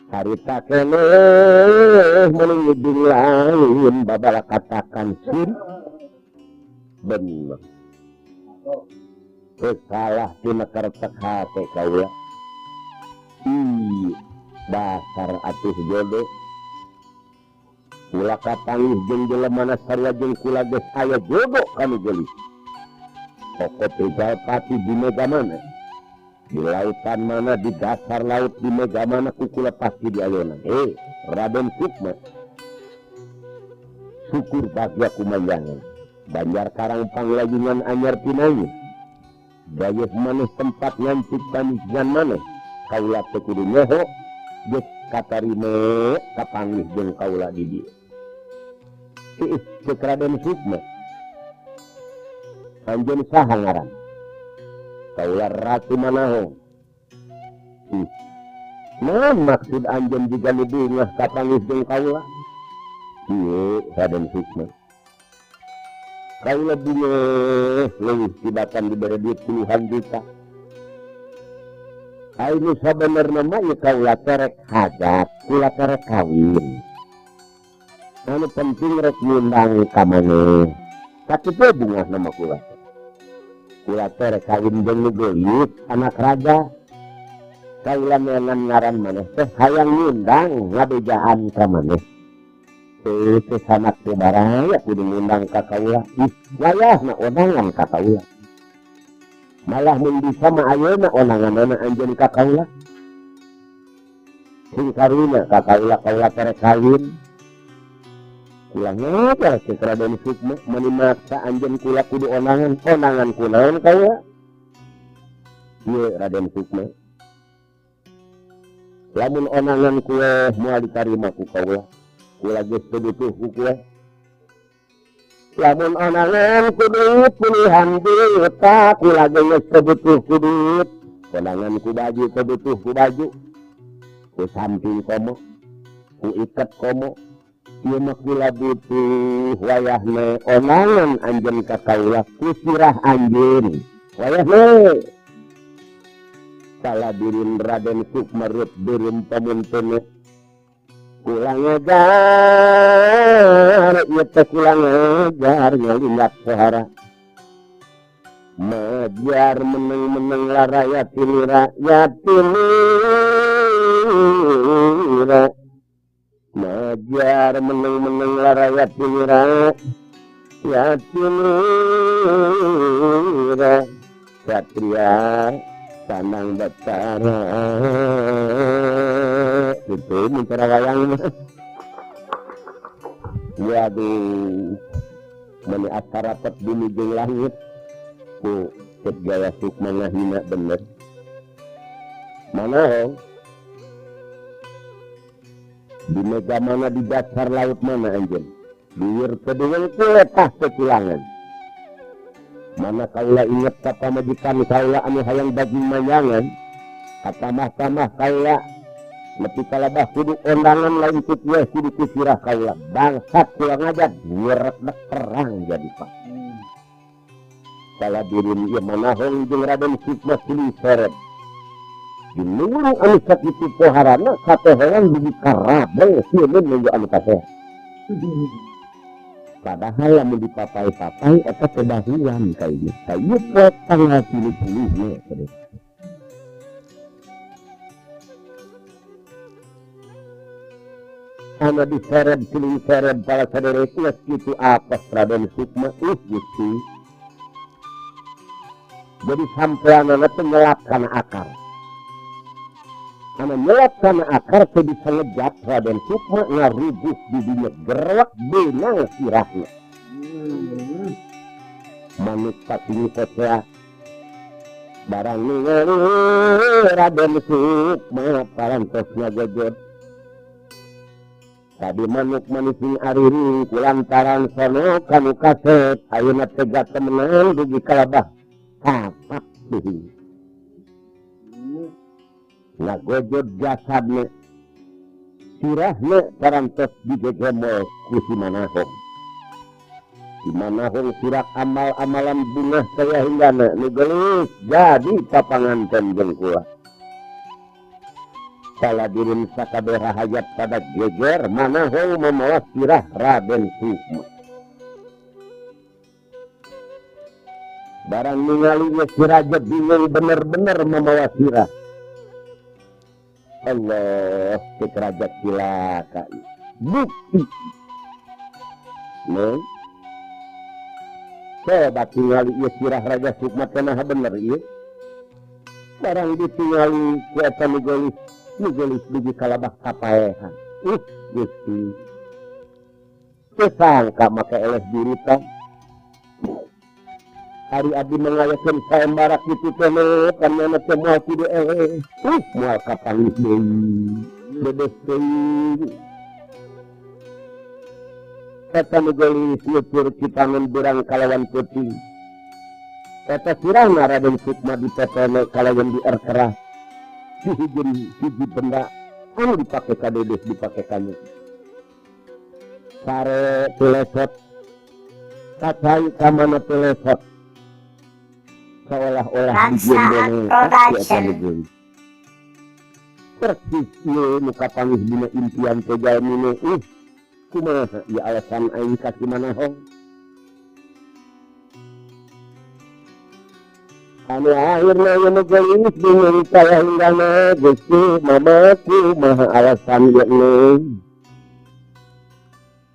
Harita keneh meuni jeung lain babala katakan sin bener. Teu salah tina kertek hate kaula. Ih, dasar atuh jodoh. Kula kapanggih jeung jelema sarua jeung kula geus aya jodoh kanu geulis. Pokok Rijal Pati di mega mana? Di lautan mana, di dasar laut di mega mana ku kula pasti di ayeuna. Raden Sukma. Syukur bagya kumayangan. Banjar Karang Panglayungan anyar pinayu. Gayeuh maneh tempat ngancik pamijian maneh. Kaula teh kudu nyoho geus katarima kapanggih jeung kaula di dieu. Ih, ceuk Raden Sukma. Anjeun saha ngaran? Kaula Ratu Manahong. Ih, naon maksud anjeun jiga nu bungah kapanggih jeung kaula? Ieu Raden Sukma. Kaula bungah leuwih tibatan dibere duit puluhan juta. Ayo sabenerna mah ieu kaula teh rek hajat, kula teh rek kawin. Anu penting rek ngundang ka maneh. Sakitu bungahna mah kula. Kula teh rek kawin jeung nu geulis, anak raja. Kaula meunang ngaran maneh teh hayang ngundang ngabejaan ka maneh. Teu teh sanak teh baraya kudu ngundang ka kaula. Ih, wayahna ondangan ka kaula. Malah mun bisa mah ayeuna ondanganana anjeun ka kaula. Sing karunya ka kaula, kaula teh rek kawin. Kula ngapa cek Raden Sukma meuni maksa anjeun kula kudu ondangan, ondangan kunaon kaula? Ieu Raden Sukma. Lamun ondangan kue moal ditarima ku kaula. Kula geus teu butuh ku kue. Lamun ondangan ku duit puluhan juta, kula geus teu butuh ku duit. Ondangan ku baju teu butuh ku baju. Ku samping komo, ku iket komo. Ieu mah kula butuh wayahna ondangan anjeun ka kaula ku sirah anjeun. Wayahna saladirin Raden Sukma reut beureum pamuntuna. Kula ngejar, ieu teh kula ngejar ngalindak pohara. Majar meneng-meneng laraya tinira, ya tinira. Majar meneng-meneng laraya tinira, ya tinira. Satria Sanang Batara. Itu bicara wayang mah. Waduh, meni asa rapet bumi jeung langit. Ku cek gaya Sukma ngahina bener. Mana hong? Di mega mana, di dasar laut mana anjeun? Bieur teu kuletah keculangan. Mana kaula inget ka pamajikan kaula anu hayang daging mayangan. Katamah-tamah kaula nepi kalabah kudu ondangan lain ku kue kudu ku sirah kaula. Bangsat kula ngajak ngerekdek perang jadi pak. Saladirin ieu manahong jeung Raden Sukma silih seret. Dinurung anu sakitu poharana katohoan dugi karabeng sieun nunggu anu kasehat. Padahal lamun dipapai-papai eta teh dahuan ka ieu. Ka ieu poe tanggal 30 nya teh. Anu diseret silih seret para saderek geus kitu apes Raden Sukma Gusti. Jadi sampeanana teh nyelap kana akar. Anu nyelap kana akar teh bisa ngejat Raden Sukma ngarubuh di dinya gerwak beunang sirahna. Manuk saking kocea barang ningali Raden Sukma parantos ngagejot. Tadi manuk manising ariring kulantaran sono kanu kaset ayeuna tega temenan dugi kalabah kapak deui. Ngagojot jasadna sirahna parantos digegemol ku si Manahong. Si Manahong sirak amal-amalan bungah saya hinggana nu geulis jadi papanganten jeung kula. Saladirin sakabeh rahayat pada geger Manahong mamawa sirah Raden Sukma. Barang ningali si raja bingung bener-bener mamawa sirah. Allah, cek raja cilaka. Bukti. Neng. Coba tingali ieu sirah Raja Sukma teh naha bener ieu. Barang ditingali ku eta nu geulis, nu geulis dugi kalabah kapaehan. Gusti. Teu sangka make eleh juritan. Hari abdi mengayakeun sayembara kitu teh kan teh moal kudu eleh. Moal kapanggih deui. Bedes deui. Eta nu geulis nyucur cipangan berang kalawan putih. Eta sirahna Raden Sukma dipetene kalawan dierkerah. Hiji hiji benda anu dipake ka dedes dipake ka nyucur. Sare telesot. Kacai ka mana telesot. Seolah-olah Raksasa dijieun boneka si eta Production. nu geulis. Persis ieu nu kapanggih dina impian teh jalmina. Kumaha ieu alasan aing ka si Manahong? Anu akhirna ieu nu geulis bingung kayahinggana Gusti Mama kumaha alasan ieu neng?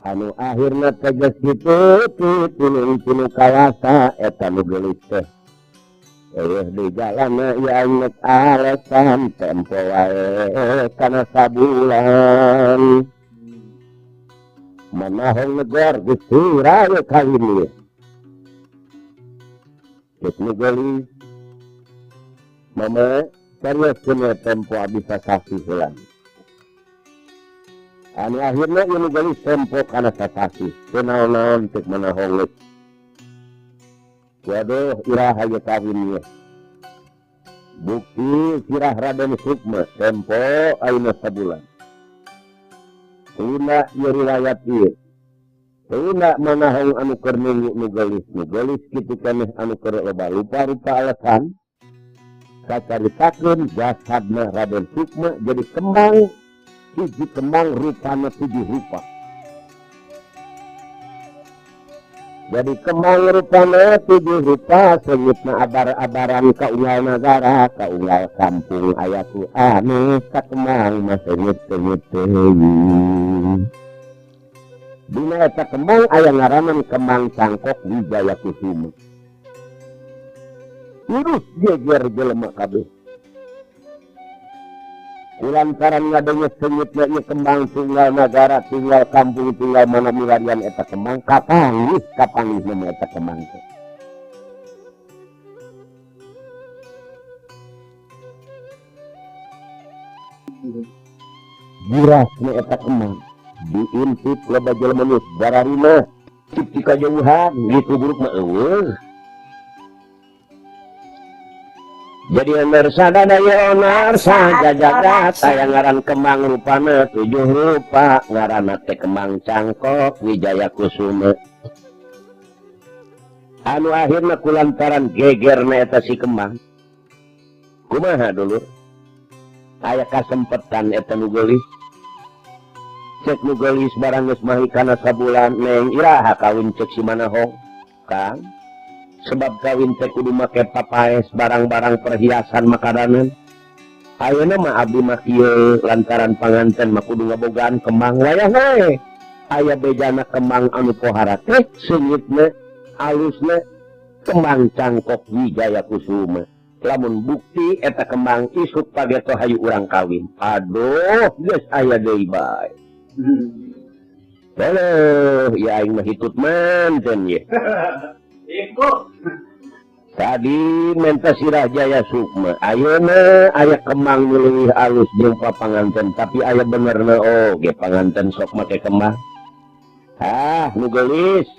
Anu akhirna tegas kitu tinu kawasa eta nu geulis teh. Di jalan yang alasan tempo wae kana sabulan. Manahong negor Gusti Raya kawin ieu. Geus nu geulis. Mama serius tempo abdi sasasi heula. Anu akhirna ieu nu geulis tempo kana sasasi. Teu naon-naon ceuk Manahong geus. Waduh, iraha ieu kawin ieu. Bukti sirah Raden Sukma tempo ayeuna sabulan. Tuna ieu riwayat ieu. Tuna Manahong anu keur nunggu nu geulis, nu geulis kitu keneh anu keur loba rupa-rupa alasan. Kacaritakeun jasadna Raden Sukma jadi kembang, hiji kembang rupana 7 rupa. Jadi kembang rupana 7 rupa senyutna abar-abaran ka unggal nagara, ka unggal kampung aya ku aneh ka kembang mah senyut-senyut teuing. Dina eta kembang aya ngaranan kembang cangkok Wijaya Kusuma. Urus geger jelema kabeh. Kulantaran ngadenge senyutna ieu kembang tinggal nagara, tinggal kampung, tinggal mana milarian eta kembang, kapanggih, kapanggih nama eta kembang teh. Burasna eta kembang diintip loba jelema geus bararima cik kajauhan gitu buruk mah eueuh. Jadi narsa daya narsa jajagat aya ngaran kembang rupana 7 rupa ngaranna teh kembang cangkok Wijaya Kusuma. Anu akhirna kulantaran gegerna eta si kembang. Kumaha dulur? Aya kasempetan eta nu geulis. Cek nu geulis barang geus mahi kana sabulan neng iraha kawin cek si Manahong. Kang sebab kawin teh kudu make papaes barang-barang perhiasan makadanan. Ayeuna mah abdi mah kieu lantaran panganten mah kudu ngabogaan kembang wayah we. Aya bejana kembang anu pohara teh seungitna alusna kembang cangkok Wijaya Kusuma. Lamun bukti eta kembang isuk pageto hayu urang kawin. Aduh, geus aya deui bae. Halo, ya aing mah hitut manten ye. Tadi menta sirah Jaya Sukma. Ayeuna aya kembang nu leuwih alus jeung papanganten, tapi aya benerna oge panganten sok make kembang. Ah, nu geulis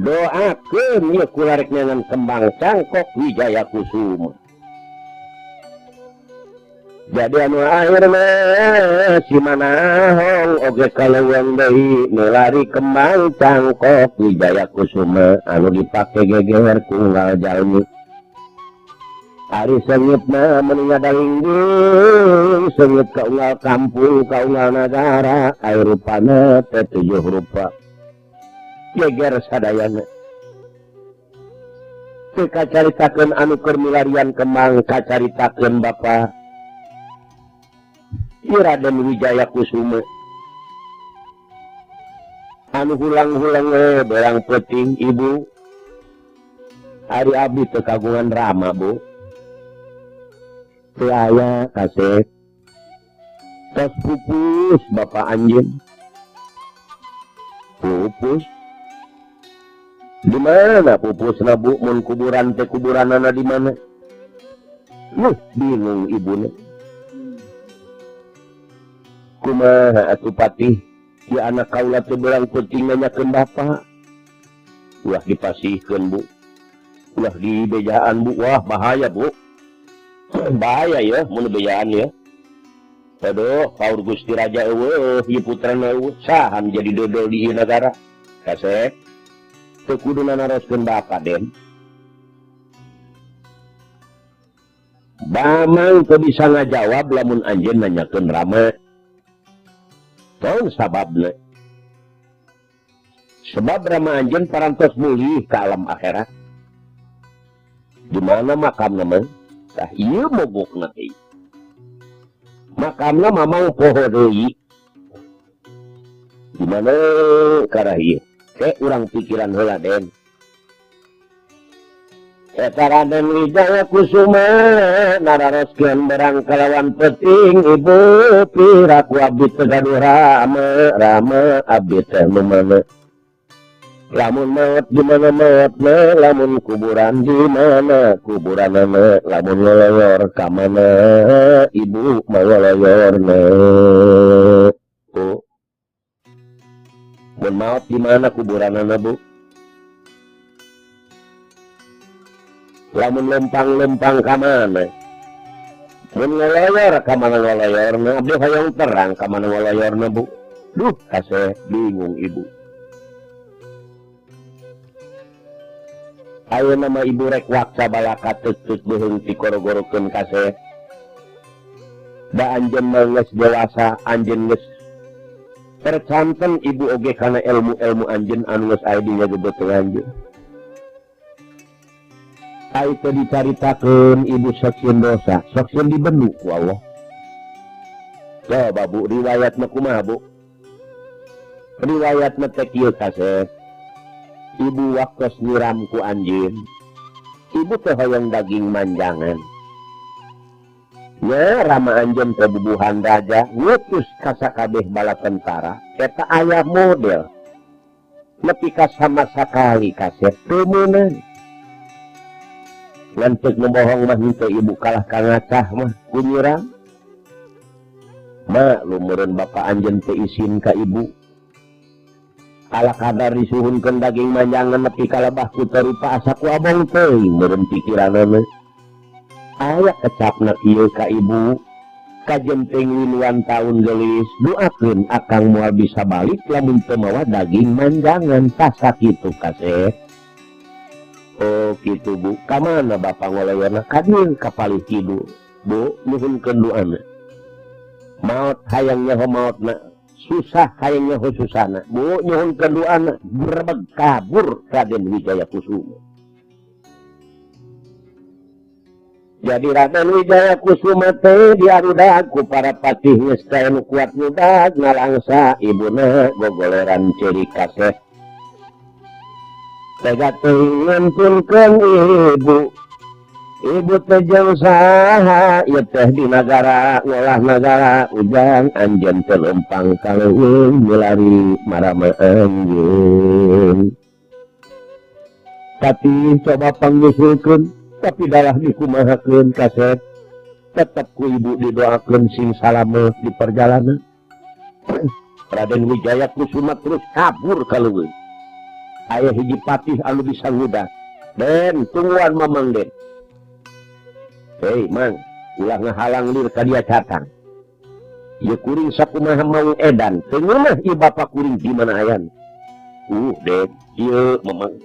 doakeun ieu kularek nyangan kembang cangkok Wijaya Kusuma. Jadi anu akhirna si Manahong oge kaleuweung deui nulari kembang cangkok Wijaya Kusuma anu dipake geger ku unggal jalmi. Ari seungit mah meuni ngadalingding seungit ka unggal kampung ka unggal nagara aya rupana teh 7 rupa. Geger sadayana. Teu kacaritakeun anu keur milarian kembang kacaritakeun bapa Raden Wijaya Kusuma. Anu hulang-hulang berang peuting ibu. Ari abdi teu kagungan rama bu. Teu aya kasep. Tos pupus bapak anjeun. Pupus. Di mana pupusna bu? Mun kuburan teh kuburanana di mana? Nuh, bingung ibuna. Kumaha atuh patih? Ya anak kaula teh beurang peuting nanyakeun bapa. Ulah dipasihkeun bu. Ulah dibejaan bu. Wah bahaya bu. Bahaya ya mun bejaan ya. Aduh, kaur Gusti Raja eueuh, ieu putrana eueuh, saha nu jadi dodol di ieu nagara? Kasep. Teu kudu naroskeun bapa den. Bamang teu bisa ngajawab lamun anjeun nanyakeun Rama. Naon sababna? Sebab Rama anjeun parantos mulih ka alam akhirat. Di mana makamna mah? Tah ieu mogokna teh. Makamna mamang poho deui. Di mana karah ieu? Ke urang pikiran heula Den. Eta Raden Wijaya Kusuma nararoskeun berang kalawan penting ibu piraku abdi teu gaduh rame rame abdi teh nu mana lamun maot di mana maotna lamun kuburan di mana kuburanana lamun ngoloyor ka mana ibu mangoloyorna bu mun maot di mana kuburanana bu lamun lempang-lempang ka mana mun ngoloyor ka mana ngoloyorna abdi hoyong terang ka mana ngoloyorna bu duh kaseh bingung ibu ayeuna mah ibu rek waksa balaka tutut beuheung tikoro-gorokeun kaseh da anjeun mah geus dewasa anjeun geus tercanten ibu oge kana ilmu-ilmu anjeun anu geus aya di nyagebeuteung anjeun. Ai teu dicaritakeun ibu sok sieun dosa, sok sieun dibendu ku Allah. Coba bu, riwayat mah kumaha bu? Riwayat mah teh kieu kasep. Ibu waktos nyiram ku anjeun. Ibu teh hoyong daging manjangan. Nya rama anjeun teh bubuhan raja ngutus ka sakabeh bala tentara eta aya model. Nepi ka sama sakali kasep teu meunang. Ngantuk ngebohong mah henteu ibu kalah ka ngacah mah ku nyiram. Maklum meureun bapa anjeun teu isin ka ibu. Ala kadar disuhunkeun daging manjangan nepi ka lebah ku teu rupa asa ku abong teuing meureun pikiranana. Aya kecapna kieu ka ibu. Kajenteng liluan taun geulis doakeun akang moal bisa balik lamun teu mawa daging manjangan tah sakitu kaseh. Oh kitu bu, ka mana bapa ngoloyorna? Ka dieu ka palih kidul. Bu, nuhunkeun doana. Maot hayang nyaho maotna, susah hayang nyaho susahna. Bu, nyuhunkeun doana, berebeg kabur Raden Wijaya Kusuma. Jadi Raden Wijaya Kusuma teh diarudag ku para patih geus teh anu kuat ngudag ngalangsa ibuna gogoleran ceurik kaseh. Tega teuing ngantunkeun ibu. Ibu teh jeung saha ieu teh di nagara ngolah nagara ujang anjeun teh lempang ka leuweung milari marama anjeun. Tapi coba pangnyusulkeun tapi dalah dikumahakeun kasep tetep ku ibu didoakeun sing salamet di perjalanan. Raden Wijaya Kusuma terus kabur ka leuweung. Aya hiji patih anu bisa ngudag. Den, tungguan mamang den. Hei mang, ulah ngahalang lir ka dia catang. Ieu kuring sakumaha mau edan, teu ngeunah ieu bapa kuring di mana ayan. Den, ieu mamang.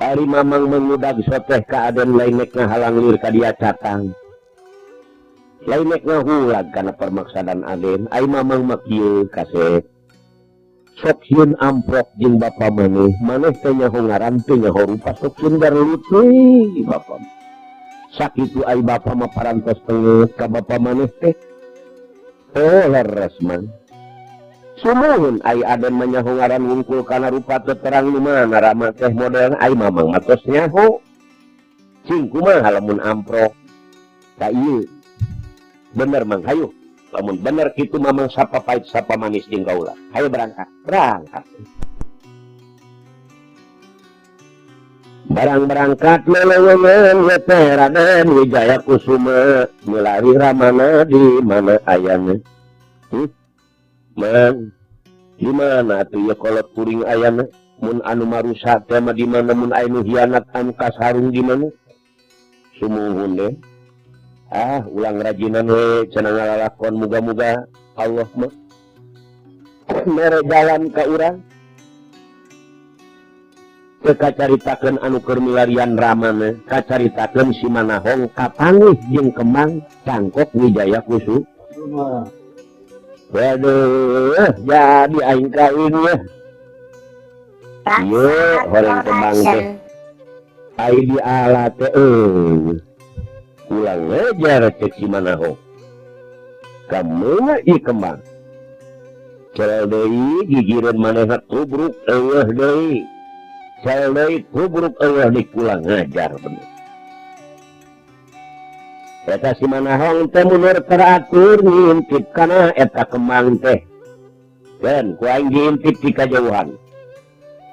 Ari mamang mengudag soteh ka aden lain nek ngahalang lir ka dia catang. Lain nek ngahulag kana permaksadan aden, ai mamang mah kieu kasep. Sok sieun amprok jeung bapa maneh, maneh teh nyaho ngaran teh nyaho rupa sok sieun gareulut we bapa. Sakitu ai bapa mah parantos tengeut ka bapa maneh teh. Oh leres mah. Sumuhun ai aden mah nyaho ngaran wungkul kana rupa teu terang nu mana rama teh model ai mamang mah tos nyaho. Cing kumaha lamun amprok? Ta ieu. Bener mang hayu. Lamun bener kitu mamang sapa pahit sapa manis jeung kaula. Hayu berangkat. Berangkat. Barang berangkat lelewongan teh Raden Wijaya Kusuma milari ramana di mana ayana? Mang, di mana atuh ieu kolot kuring ayana? Mun anu marusak teh mah di mana mun aya nu hianat anu kasarung di mana? Sumuhun deh. Ah, ulang rajinan we cenah ngalalakon muga-muga Allah mah mere jalan ka urang. Teu kacaritakeun anu keur milarian ramana, kacaritakeun si Manahong kapanggih jeung kembang cangkok Wijaya Kusuma. Waduh, jadi aing kawin ya. Ieu horeng kembang teh. Ai di ala teh euy. Ulang ngajar cek si Manahong. Kamu ieu kembang. Cel deui gigireun manehna tubruk eueuh deui. Cel deui tubruk eueuh deui kulang ngajar bener. Eta si Manahong teh mundur teratur ngintip kana eta kembang teh. Dan ku aing diintip ti kajauhan.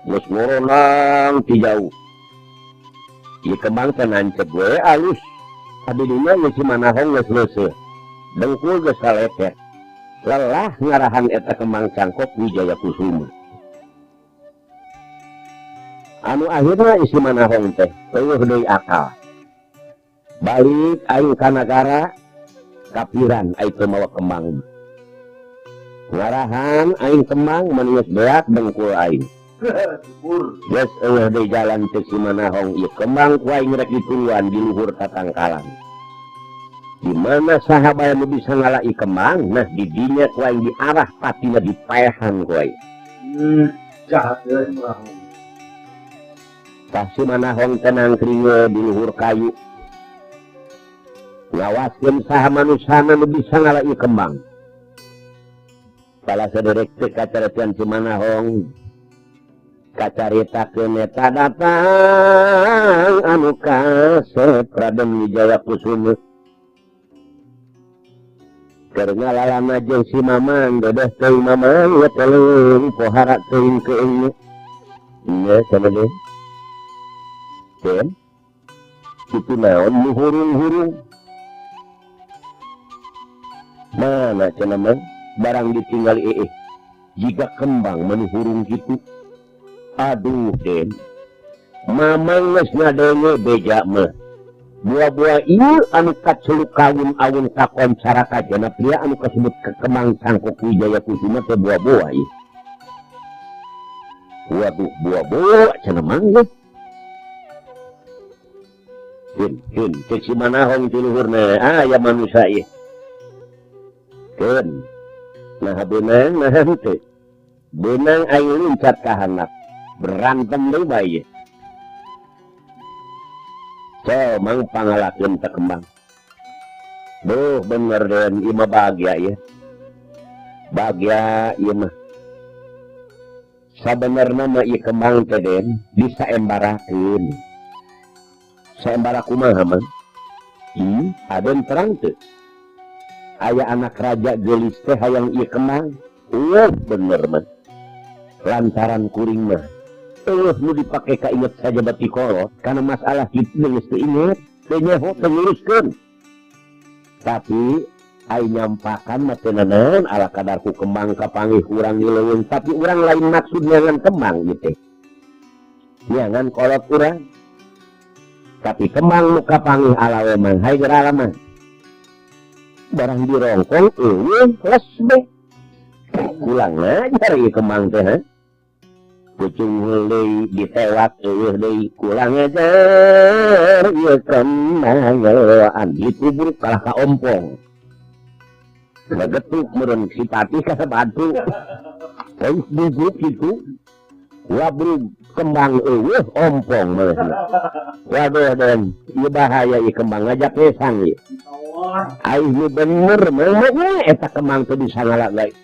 Geus ngoronang ti jauh. Ieu kembang teh nancep we alus. Abdinya geus si Manahong geus leuseuh. Dengkul geus salepet. Lelah ngarahan eta kembang cangkok Wijaya Kusuma. Anu akhirna isi Manahong teh eueuh deui akal. Balik aing ka nagara kapiran aing teu mawa kembang. Ngarahan aing kembang mun geus beak dengkul aing. Geus eueuh deui jalan cek si Manahong ieu kembang ku aing rek ditungguan di luhur tatangkalan. Di mana saha bae nu bisa ngalai kembang, nah di dinya ku aing diarah patina dipaehan ku aing. Jahat euy Manahong. Tah si Manahong teh nangkring di luhur kayu. Ngawaskeun saha manusana nu bisa ngalai kembang. Salah saderek teh kacaretian si Manahong. Kacaritakeun eta datang anu kasep Raden Wijaya Kusuma. Keur ngalalana jeung si Mamang, dedeh teuing Mamang we teuing pohara teuing keung. Ieu cenah deui. Ken? Kitu naon nu hurung-hurung? Mana cenah mah barang ditinggali jika kembang meni hurung kitu. Aduh Den. Mamang geus ngadenge beja mah. Buah-buah ieu anu kaceluk kawin awun kakoncara kajana pria anu kasebut kekembang cangkok Wijaya Kusuma teh buah-buah ieu. Waduh buah-buah cenah mang geus. Hin hin cek si Manahong ti luhurna aya manusia ieu. Keun. Nah beunang nah henteu. Beunang aing luncat ka handap. Berantem deui bae ieu. So, mang pangalakeun teh kembang. Duh, bener Den, ieu mah bahagia ieu. Bahagia ieu mah. Sabenerna mah ieu kembang teh Den disaembarakeun. Saembara kumaha mah? Aden terang teu. Aya anak raja geulis teh hayang ieu kembang. Eueuh bener mah. Lantaran kuring mah eueuh nu dipake ka inget saja bati kolot karena masalah kitu geus teu inget, teu nyaho teu nguruskeun. Tapi ai nyampakan mah teu nanaon ala kadarku kembang kapanggih urang di leuweung, tapi urang lain maksud nyangan kembang ieu teh. Nyangan kolot urang. Tapi kembang nu kapanggih ala we mah hae geura mah. Barang dirongkong eueuh les be. Kulang ngajar ieu kembang teh ha. Kucing deui ditewak eueuh deui kulang ngajar ieu kembang ngelewaan dikubur kalah ka ompong. Legetuk meureun si patih ka batu. Geus bubuk kitu. Wabrug kembang eueuh ompong meureun. Waduh Den, ieu bahaya ieu kembang ngajak kesang ieu. Ai nu bener mah eta kembang teh bisa ngala bae.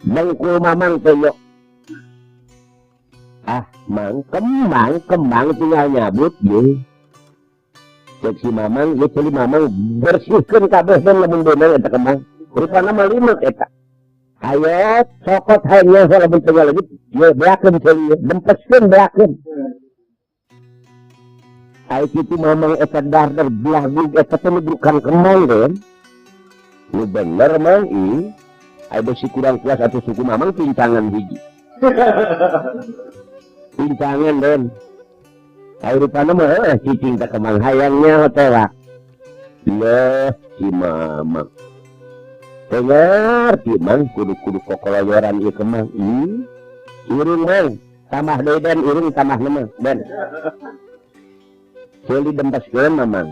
Dengkul Mamang teh yo. Ah, mang kembang kembang tinggal nyabut ye. Cek si Mamang, ye ceuli Mamang bersihkeun kabeh den lamun beunang eta kembang. Rupana mah limek eta. Ayo cokot hayang nyaho lamun teu leungit, ye beakeun ceuli ye, dempeskeun beakeun. Ai kitu Mamang eta darder belah bug eta teh bukan kembang den. Nu bener mang ih. Ai besi kurang puas atau suku Mamang pincangan hiji. Pincangan den. Ai rupana mah cicing teh kembang hayangnya tewak. Leuh si Mamang. Teu ngarti mang kudu-kudu kokoloyoran ieu kembang. Ih. Irung bang tambah deui den irung tambah nemeh den. Ceuli dempeskeun mamang.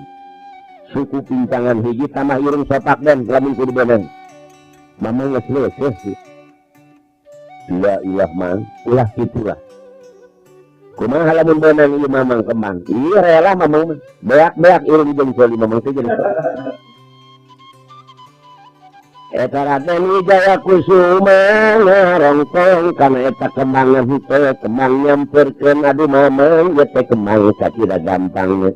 Suku pincangan hiji tambah irung sopak den lamun kudu beneng. Mamang geus leuseuh sih. La ilah mang, ulah kitulah. Kumaha lamun beneng ieu mamang kembang? Ieu rela mamang mah. Beak-beak irung jeung ceuli mamang teh jadi. Eta Raden Wijaya Kusuma ngarongkong kana eta kembang henteu kembang nyamperkeun aduh mamang ieu teh kembang sakira gampangna.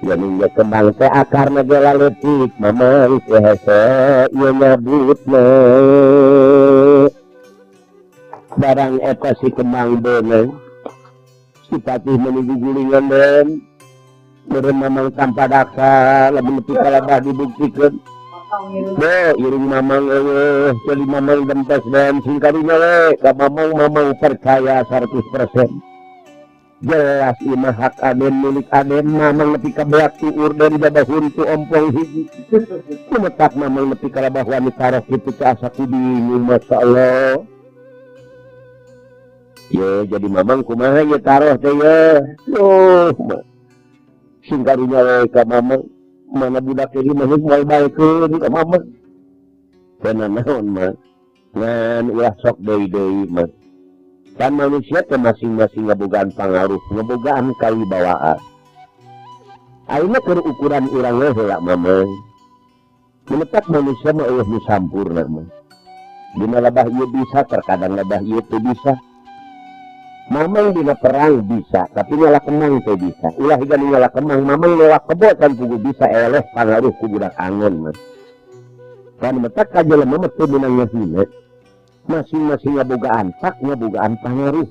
Geuning ge kembang teh akarna ge laletik mamang teu hese ieu nyabutna. Barang eta si kembang beunang si patih meuni gugulingan den meureun mamang tanpa daksa lamun nepi ka labah dibuktikeun. Be, iring mamang eueuh, jadi mamang dempes dan sing karunya we ka mamang mamang percaya 100%. Jelas ieu mah hak aden milik aden mamang nepi ka beak tuur den jaba huntu ompong hiji. Kumetak mamang nepi ka labah wani taroh kitu teh asa ku bingung masyaallah. Ye jadi mamang kumaha ye taroh teh ye. Duh, sing karunya we ka mamang. Mana budak ini mah moal baekeun ka mama. Teu naon mah. Ngan ulah sok deui-deui mah. Kan manusia teh masing-masing ngabogaan pangaruh, ngabogaan kawibawaan. Ayeuna keur ukuran urang we heula mama. Menetak manusia mah eueuh nu sampurna mah. Dina labah ieu bisa, terkadang labah ieu teu bisa. Mamang dina perang bisa, tapi nyala kemang teu bisa. Ulah higa nu nyala kemang, mamang nolak kebo can pugu bisa eleh pangaruh ku budak angon mah. Kan metak ka jelema mah teu meunang ngahina. Masing-masing ngabogaan hak, ngabogaan pangaruh.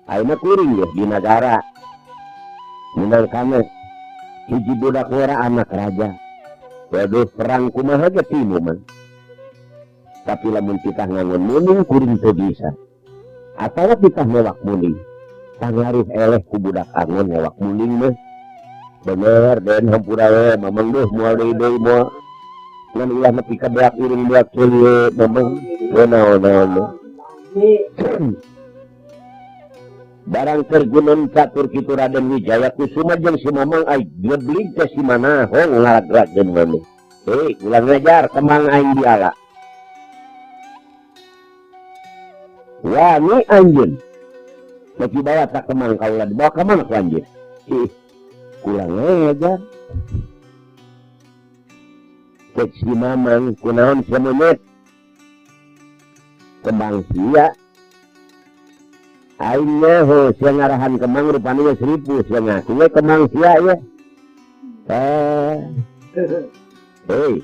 Ayeuna kuring ye di nagara. Minang kana hiji budak wera anak raja. Waduh perang kumaha ge timu mah. Tapi lamun titah ngangon muning kuring teu bisa. Atawa titah newak muning. Pangaruh eleh ku budak angon newak muning mah. Bener den hampura we mamang deuh moal deui-deui moal. Ngan ulah nepi ka beak irung beak ceuli mamang. We naon-naon mah. Barang keur guneun catur kitu Raden Wijaya Kusuma jeung si Mamang ai geblig teh si Manahong ngalagrakeun maneh. Hei, ulah ngajar kembang aing diala. Wani anjeun. Bagi bawa tak kemang kaula dibawa ka mana ku anjeun? Ih, ulah ngajar. Cek si Mamang kunaon sia monyet? Kembang sia. Aing nyaho sia ngarahan kembang rupana geus ripuh sia ngaku we kembang sia ye. Hei,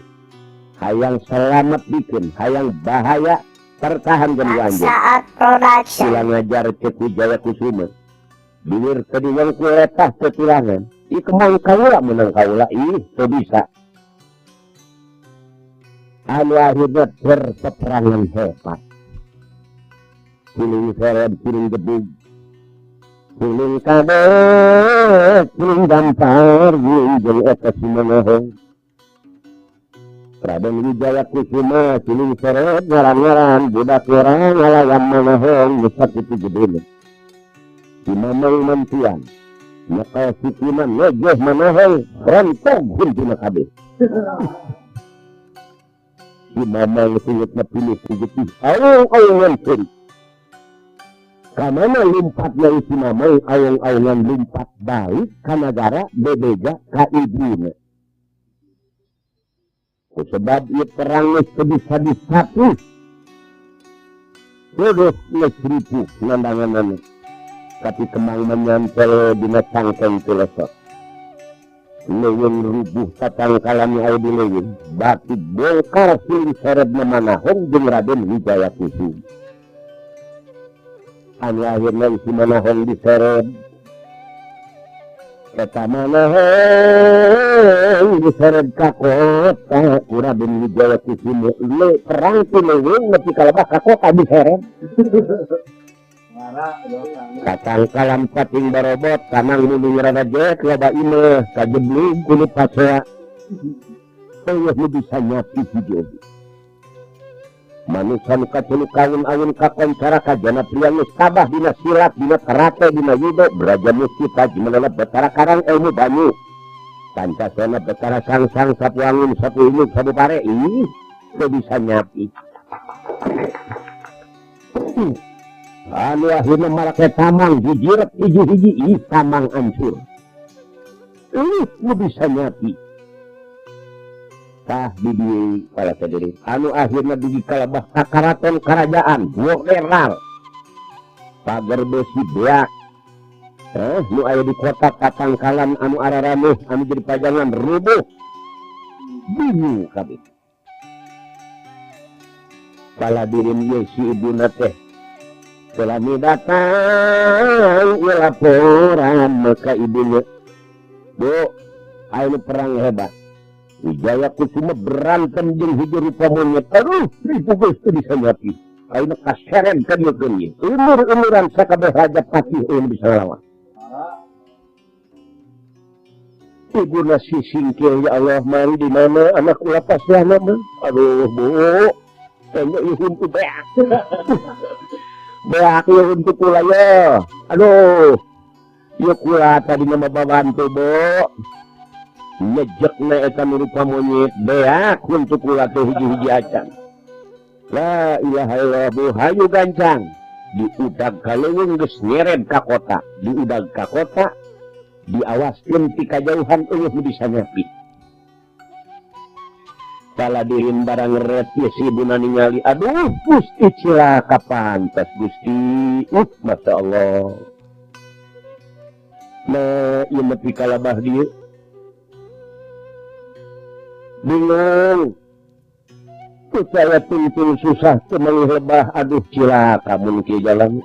hayang selamat bikin, hayang bahaya pertahankan ku anjeun. Saat production. Ulah ngajar cek Wijaya Kusuma. Bilir teu diwong ku letah teu tulangan. Ih kembang kaula meunang kaula ih teu bisa. Anu akhirna berpeperangan hebat. Siling seret, siling gebug, siling kabeh, siling gampar, jeung eta si Manahong. Raden Wijaya Kusuma siling seret ngaran-ngaran budak orang ngalawan Manahong geus sakitu gedena. Si Mamang mantian nyekel sikina ngejeh Manahong rontok huntuna kabeh. Si Mamang singutna pinuh ku getih aung-aungan seuri. Kamana lumpatna si Mamang aung-aungan lumpat balik ka nagara bebeja ka ibuna. Sebab ieu perang geus teu bisa disapu. Geus geus ripuh nandanganana. Tapi kembang menyantel dina cangkeng tulesot. Leuweung rubuh tatangkalan aya di leuweung. Batu bongkar siling serebna Manahong jeung Raden Wijaya Kusuma. Anu akhirna si Manahong diseret. Eta Manahong diseret ka kota ku Raden Wijaya Kusuma. Le perang ti leuweung nepi ka lebah ka kota diseret. Katangkalan pating barobot kanang mundung rada jek loba imeh kajeblug kulit pasea. Eueuh nu bisa nyapi hiji oge. Manusia nu kaculu kawin-awin kakoncara kajana pria geus tabah dina silat dina karate dina judo beraja musti jumanana betara karang ilmu banyu. Pancasona betara sang-sang sapu angin sapu hidup sapu pare ih teu bisa nyapi. Anu akhirna marake tamang jijiret hiji-hiji ih tamang hancur. Ih nu bisa nyapi. Tah di dieu para sadeureun anu akhirna dugi kalebah ka karaton karajaan Wokeral. Pager besi beak. Nu aya di kota Tatangkalan anu ararameh anu jadi pajangan rubuh. Bingung kabeh. Paladirin ye si ibuna teh selami datang ieu laporan maka ibunya. Bu, aya perang hebat. Wijaya Kusuma berantem jeung hiji rupa monyet. Aduh, ribu geus teu bisa nyapi. Ayeuna kaseren ka dieu keun ieu. Umur-umuran sakabeh raja patih eueun bisa lawan. Ibuna si singkil ya Allah mari di mana anak ulah pasiahna mah. Aduh, Bu. Tanya ieu huntu beak. Beak ieu huntu kula ye. Aduh. Ieu kula tadi mah babantu, Bu. Nyejekna eta nu rupa monyet beak huntu kula teh hiji-hiji acan. La ilaha illallah Bu, hayu gancang. Diudag ka leuweung geus nyeret ka kota, diudag ka kota diawaskeun ti kajauhan eueuh nu bisa nyapi. Paladirin barang ngeret ieu si ibuna ningali, aduh Gusti cilaka pantas Gusti. Masya Allah. Nah, ieu mah ti kalabah dieu. Bingung. Percaya tungtung susah temangi lebah, aduh cilaka mun kieu jalan.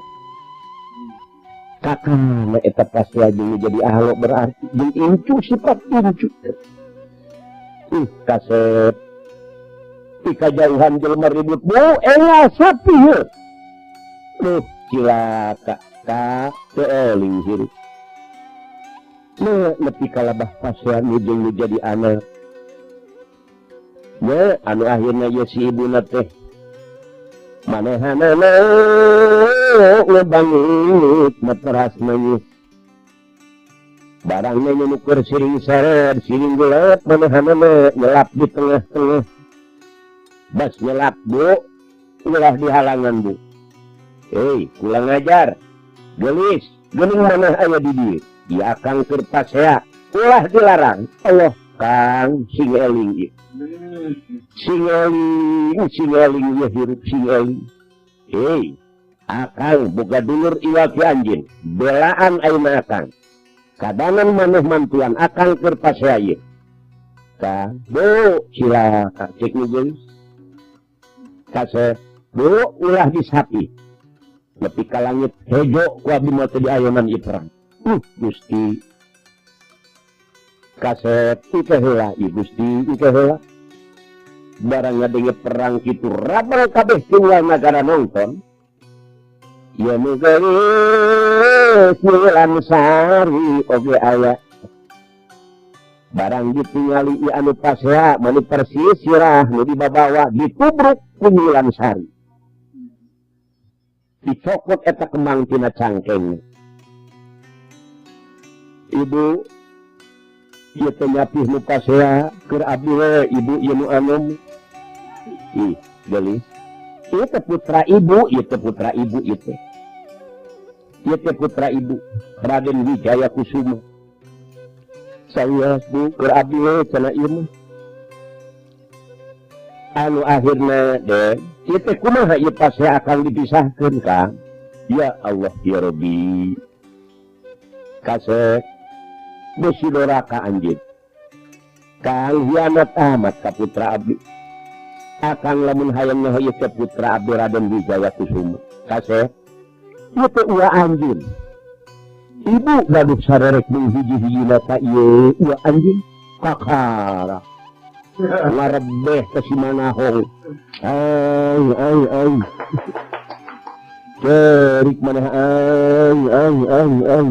Kakak eta pasti aja jadi ahlo berarti jeung incu sifat incu. Kasep. Ti kajauhan jelema ribut, bu, elah sapi ye. Duh, cilaka ka teu eling hirup. Nah, nepi ka labah pasean jeung nu jadi anak. Nya, anu akhirna ye si ibuna teh manehanana ngebangut materas nangis. Barang nuker siring seret, siring gelap, manehanana nyelap di tengah-tengah. Bas nyelap, Bu, ulah di halangan, Bu. Hei, kurang ajar. Gelis, geuning maneh aya di dieu. Dia akang keur pasea, ulah dilarang. Allah, Kang, sing eling ieu. Sing eling, sing eling ieu hirup sing eling. Hei, akang boga dulur iwal ki anjeun, belaan ayeuna akang. Kadangan maneh mantuan akang keur pasea ieu. Kang, Bu, cilaka cek nu geulis. Kaseh, Bu, ulah disapi. Nepi ka langit hejo ku abdi mah teu diayonan ieu perang. Gusti. Kasep ike heula ieu Gusti, ike heula. Barang ngadenge perang kitu rabang kabeh tinggal nagara nonton. Ieu nu geulis Nilansari oge aya. Barang ditingali ieu anu pasea mani persis sirah nu dibabawa ditubruk ku Nilansari. Dicokot eta kembang tina cangkeng. Ibu ieu teh nyapih nu pasea keur abdi we ibu ieu nu anom. Ih, geulis. Ieu teh putra ibu, ieu teh putra ibu ieu teh. Ieu teh putra ibu Raden Wijaya Kusuma. Saya bu keur abdi we cenah ieu mah. Anu akhirna deh, ieu teh kumaha ieu pasea akan dipisahkeun, Kang? Ya Allah ya Rabbi. Kasep besi doraka anjeun. Kang hianat amat ka putra abdi. Akang lamun hayang nyaho ieu teh putra abdi Raden Wijaya Kusuma. Kasep ieu teh uwa anjeun. Ibu gaduh sarerek mung hiji-hijina ka ieu uwa anjeun kakara. Ngarebeh ka si Manahong. Ai ai ai. Cerik maneh ai ai ai ai.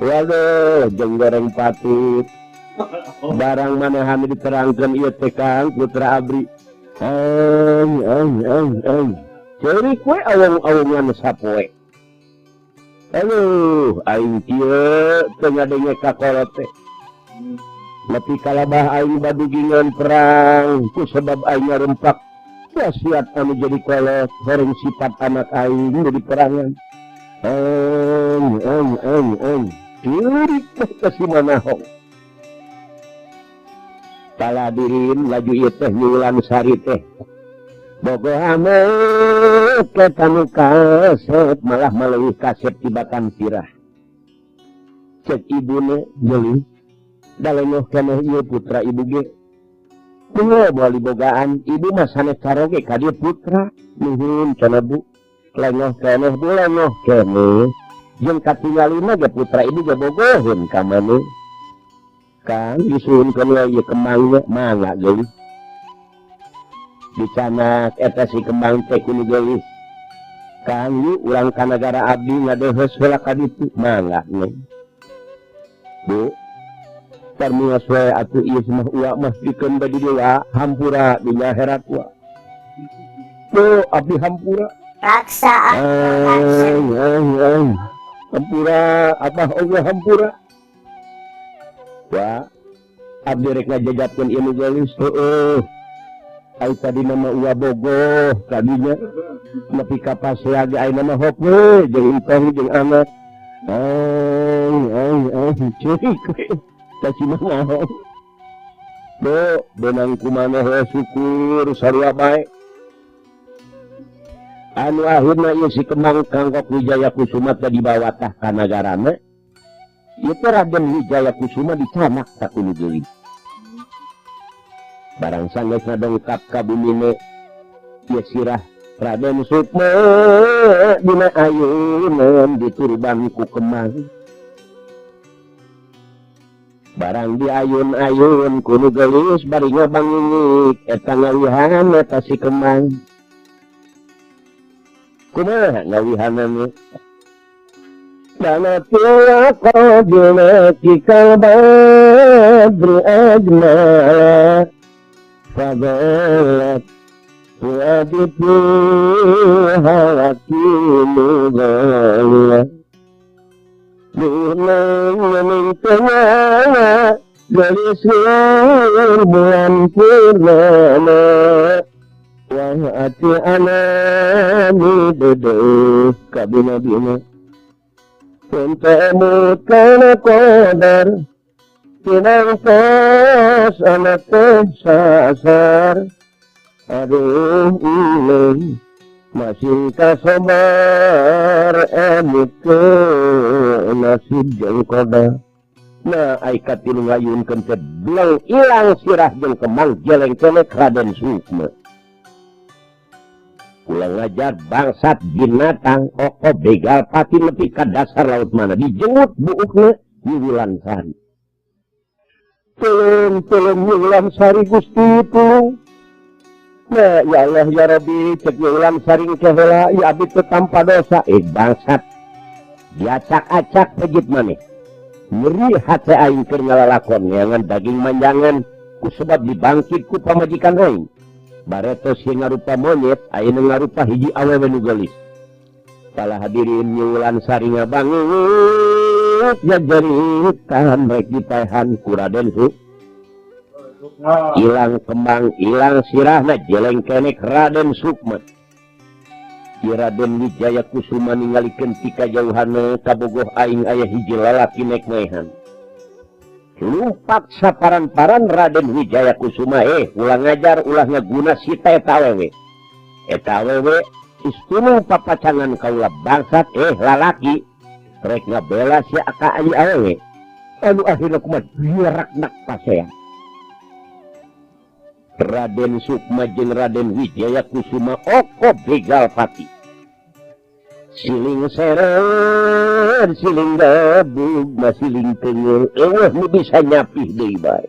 Waduh, jeung goreng patut. Barang manehan diterangkeun ieu teh Kang putra abdi. Eng eng eng eng ceurik we awong-awongan sapoe. Aduh aing kieu teu ngadenge ka kolot teh. Nepi kalabah aing badugingan perang ku sebab aing ngarempak wasiat anu jadi kolot horeng sifat anak aing nu di perangan. Eng eng eng eng ceurik teh ka si Manahong. Paladirin laju ieu teh Wulan Sari teh. Bogoh amat eta nu kasep malah maleuwih kasep tibatan sirah. Cek ibune geulis da lengoh keneh ieu putra ibu ge. Tunggu moal dibogaan ibu mah sanes caroge ka dieu putra. Nuhun cenah bu. Lengoh keneh bu lengoh keneh. Jeung katingalina ge putra ibu ge bogoheun ka maneh. Kang disuhunkeun we ieu kembang we mangga geulis. Dicanak eta si kembang teh ku nu geulis. Kang yuk urang ka nagara abdi ngadeuheus heula ka ditu mangga neng. Bu permios we atuh ieu mah uwa mah pikeun badi dewa hampura dunya akhirat uwa. Bu abdi hampura. Raksa Production. Eng eng eng hampura abah oge hampura. Wa abdi rek ngajajapkeun ieu nu geulis heueuh. Ai tadi nama uwa bogoh tadinya nepi ka pasea ge ayeuna mah hok we jeung entong jeung anak. Eng eng eng ceurik we ka si Manahong. Bu beunang ku maneh we syukur sarua bae. Anu akhirna ieu si Kembang Kangkok Wijaya Kusuma teh dibawa tah ka nagarana. Ieu teh Raden Wijaya Kusuma dicanak ka ku nu geulis. Barang sanggeus ngadongkap ka bumine ieu sirah Raden Sukma dina ayunan diturban ku Kembang. Barang diayun-ayun ku nu geulis bari ngabangingik eta ngawihan eta si Kembang. Kumaha ngawihanana? Dana tiya qadina kal badri ajmala fadalat fuaditu hawakinu ghalila Dunang tengah garis bulan purnama wah ati anami dedeh kabina-bina Untamu kana qadar tinangtos anak teh sasar aduh ini masih kasobar emut ke nasib jeung qadar. Nah ai katilu ngayunkeun teh belang ilang sirah jeung kembang jeleng keneh Raden Sukma. Ulang ngajar bangsat binatang oko begal pati nepi ka dasar laut mana dijenggut buukna di Wulan Sari. Tolong tolong Wulan Sari Gusti tolong. Nah ya Allah ya Rabbi cek Wulan Sari ke heula ya abdi teu tanpa dosa bangsat. Diacak-acak pejit maneh. Nyeri hate aing keur ngalalakon neangan daging manjangan ku sebab dibangkit ku pamajikan aing. Bareto si ngarupa monyet ayeuna ngarupa hiji awewe nu geulis. Salah hadirin Wulan Sari ngabangun jajeritan rek dipaehan ku Raden Su. Ilang kembang ilang sirahna jeleng keneh Raden Sukma. Ki Raden Wijaya Kusuma ningalikeun ti kajauhanna kabogoh aing aya hiji lalaki nek maehan. Lumpat saparan-paran Raden Wijaya Kusuma ulah ngajar ulah ngaguna sita eta awewe. Eta awewe istunu papacangan kaula bangsat lalaki rek ngabela si ka ieu awewe. Anu akhirna kumaha diraknak pasea. Raden Sukma jeung Raden Wijaya Kusuma oko begal pati. Siling seren, siling gabug, masiling tenggel, eueuh nu bisa nyapih deui bae.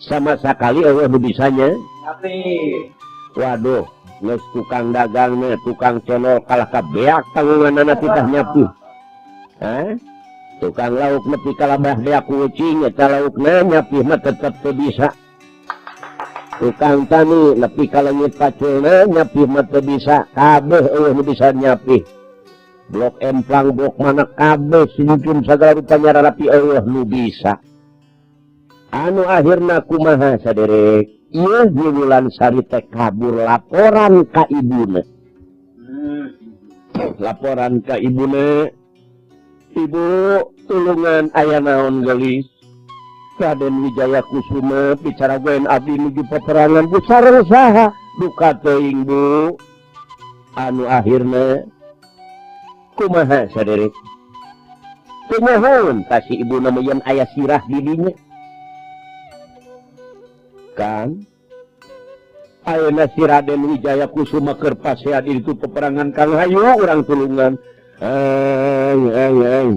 Sama sakali eueuh nu bisa nyapih. Waduh, geus tukang dagangna, tukang cenol kalah ka beak tanggunganana titah nyapih. Hah? Tukang lauk nepi ka labah beak kucing eta laukna nyapih mah tetep teu bisa. Tukang tani nepi ka leungit paculna nyapih mah teu bisa kabeh eueuh nu bisa nyapih. Blok emplang blok mana kabeh sinyucun sagala rupa nyararapi eueuh nu bisa. Anu akhirna kumaha saderek ieu Nyi Wulansari teh kabur laporan ka ibuna. Laporan ka ibuna, ibu tulungan aya naon geulis. Raden Wijaya Kusuma bicara gaen abdi nuju peperangan bu sareng saha duka teuing bu. Anu akhirna kumaha saderek teu nyahoeun ka si ibuna mah yen aya sirah di dinya. Kan ayeuna si Raden Wijaya Kusuma keur pasea di ditu peperangan Kang hayu urang tulungan. Aing aing aing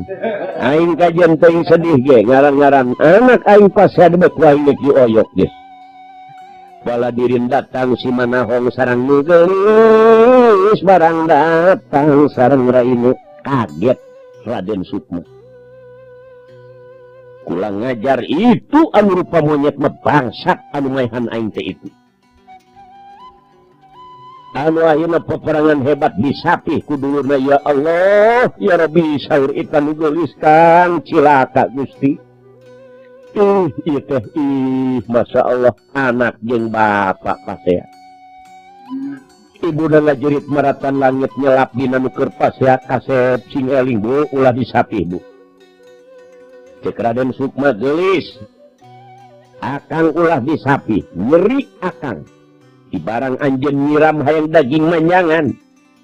aing kajian teuing sedih ge ngaran-ngaran anak aing pasea debek ku aing geus dioyok ge. Baladirin datang si Manahong sareng nu geulis barang datang sareng raine kaget Raden Sukma. Kula ngajar itu anu rupa monyet mah bangsat anu maehan aing teh itu. Anu ayeuna peperangan hebat disapih ku dulurna ya Allah ya Rabbi saur eta nu geulis Kang cilaka Gusti. Ih ieu teh ih Masya Allah anak jeung bapak pasea. Ibuna ngajerit maratan langit nyelap dina nu keur pasea kasep sing eling bu ulah disapih bu. Cek Raden Sukma geulis akang ulah disapih nyeri akang. Di barang anjeun nyiram hayang daging manjangan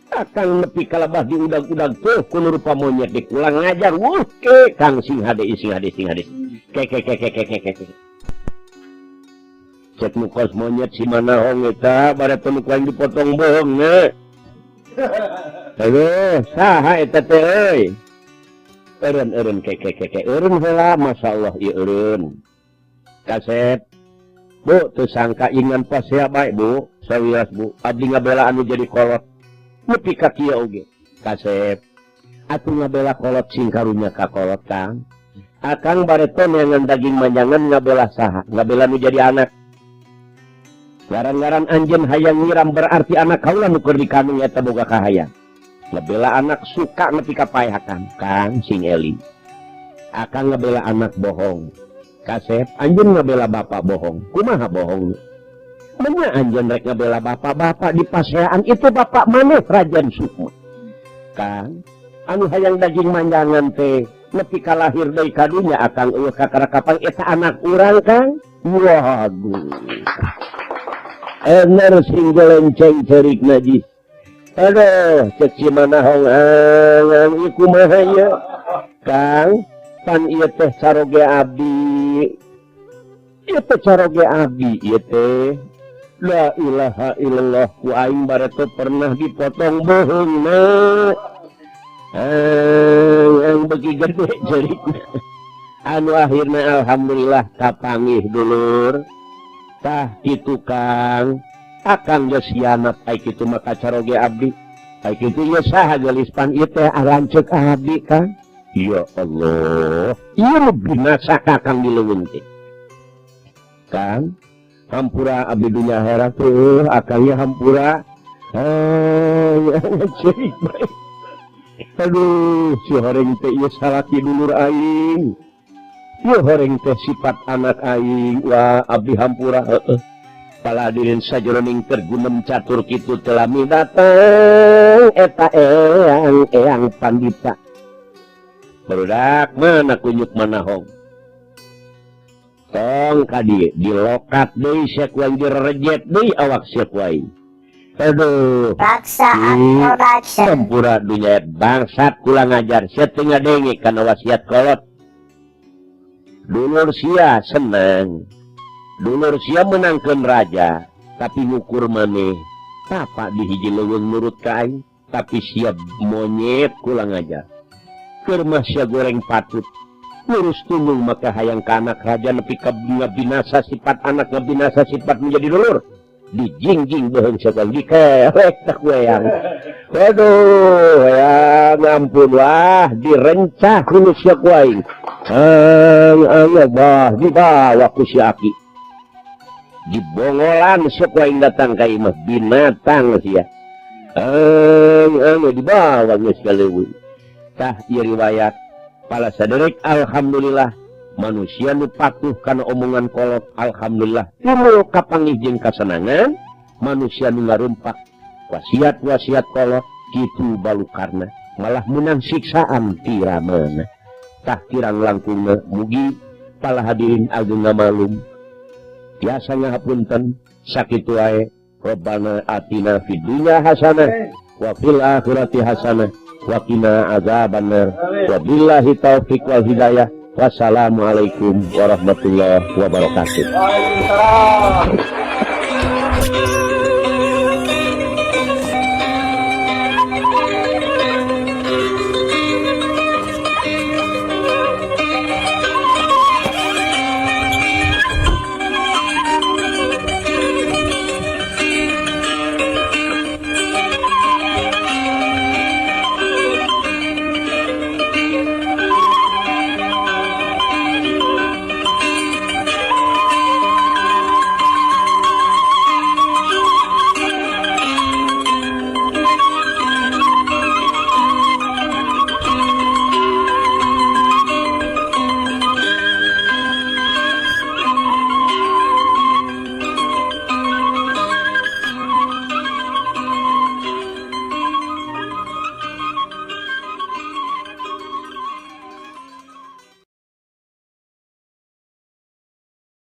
akang nepi kalabah di udag-udag tuh kuno rupa monyet di kulang ngajar wuh ke kang sing hade sing hade sing hade ke ke ke ke ke ke ke cek nu kos monyet si Manahong eta bare teu nu kuaing dipotong bohong ne aduh saha eta teh euy eureun eureun ke ke ke ke eureun heula masyaallah ieu eureun kasep Bu, teu sangka ingan pasea bae bu, sawios bu, abdi ngabela anu jadi kolot. Nepi ka kieu oge. Kasep. Atuh ngabela kolot sing karunya ka kolot Kang. Akang bareto neangan daging manjangan ngabela saha, ngabela nu jadi anak. Ngaran-ngaran anjeun hayang nyiram berarti anak kaula nu keur dikandung eta boga kahayang. Ngabela anak suka nepi ka paehakan, Kang sing eling. Akang ngabela anak bohong. Kasep, anjeun ngabela bapak bohong. Kumaha bohong? Menya anjeun rek ngabela bapak-bapak di paseaan itu bapak maneh Raden Sukma. Kang, anu hayang daging manjangan teh nepi ka lahir deui ka dunya akang eueuh kakara kapang eta anak urang Kang. Waduh. Ener sing gelenceng ceurik najis. Aduh, cek si Manahong angan ieu kumaha ieu? Kang, pan ieu teh caroge abdi. Ieu teh caroge abdi ieu teh. La ilaha illallah ku aing bareto pernah dipotong bohongna. Yang begi gede jerikna. Anu akhirna alhamdulillah kapanggih dulur. Tah kitu Kang. Akang geus sianat ai kitu mah ka caroge abdi. Ai kitu ieu saha geulis pan ieu teh lanceuk abdi Kang. Ya Allah, ieu binasa kakang di leuweung teh. Kang, hampura abdi dunya akhirat tuh, akang ya hampura. Cerik bae. Aduh, si horeng teh ieu salaki dulur aing. Ieu horeng teh sifat anak aing. Wah, abdi hampura heueuh. Paladirin sajroning tergunem catur kitu teu lami datang eta eyang eyang pandita. Barudak mana kunyuk Manahong. Tong ka dieu dilokat deui sia ku aing direrejet deui awak sia ku aing. Aduh. Raksaan Production. Hampura dunya bangsat kula ngajar sia teu ngadenge kana wasiat kolot. Dulur sia seneng. Dulur sia menangkeun raja, tapi ngukur maneh. Tapa di hiji leuweung nurut ka aing, tapi sia monyet kula ngajar. Keur mah sia goreng patut. Lurus tunggung maka hayang ka anak raja nepi ka ngabinasa sifat anak ngabinasa sifat menjadi dulur. Dijingjing beuheung sia kuaing dikerek tak ku eyang. Aduh, ya ngampun wah direncah ku sia ku aing. Ang ang bah dibawa ku si aki. Dibongolan sok aing datang ka imah binatang sia. Dibawa geus ka leuweung. Tah ieu riwayat pala saderek, alhamdulillah manusia nu patuh kana omongan kolot, alhamdulillah timbul kapanggih jeung kasenangan. Manusia nu ngarumpak wasiat-wasiat kolot kitu balukarna, malah menang siksaan ti ramana. Tah, kirang langkungna, mugi pala hadirin ageng ngamalum biasa. Ngahapunten, sakitu wae. Rabbana atina fid dunya hasanah wa fil akhirati hasanah wa qina azabannar. Wabillahi taufik wal hidayah. Wassalamualaikum warahmatullahi wabarakatuh. Waalaikumsalam.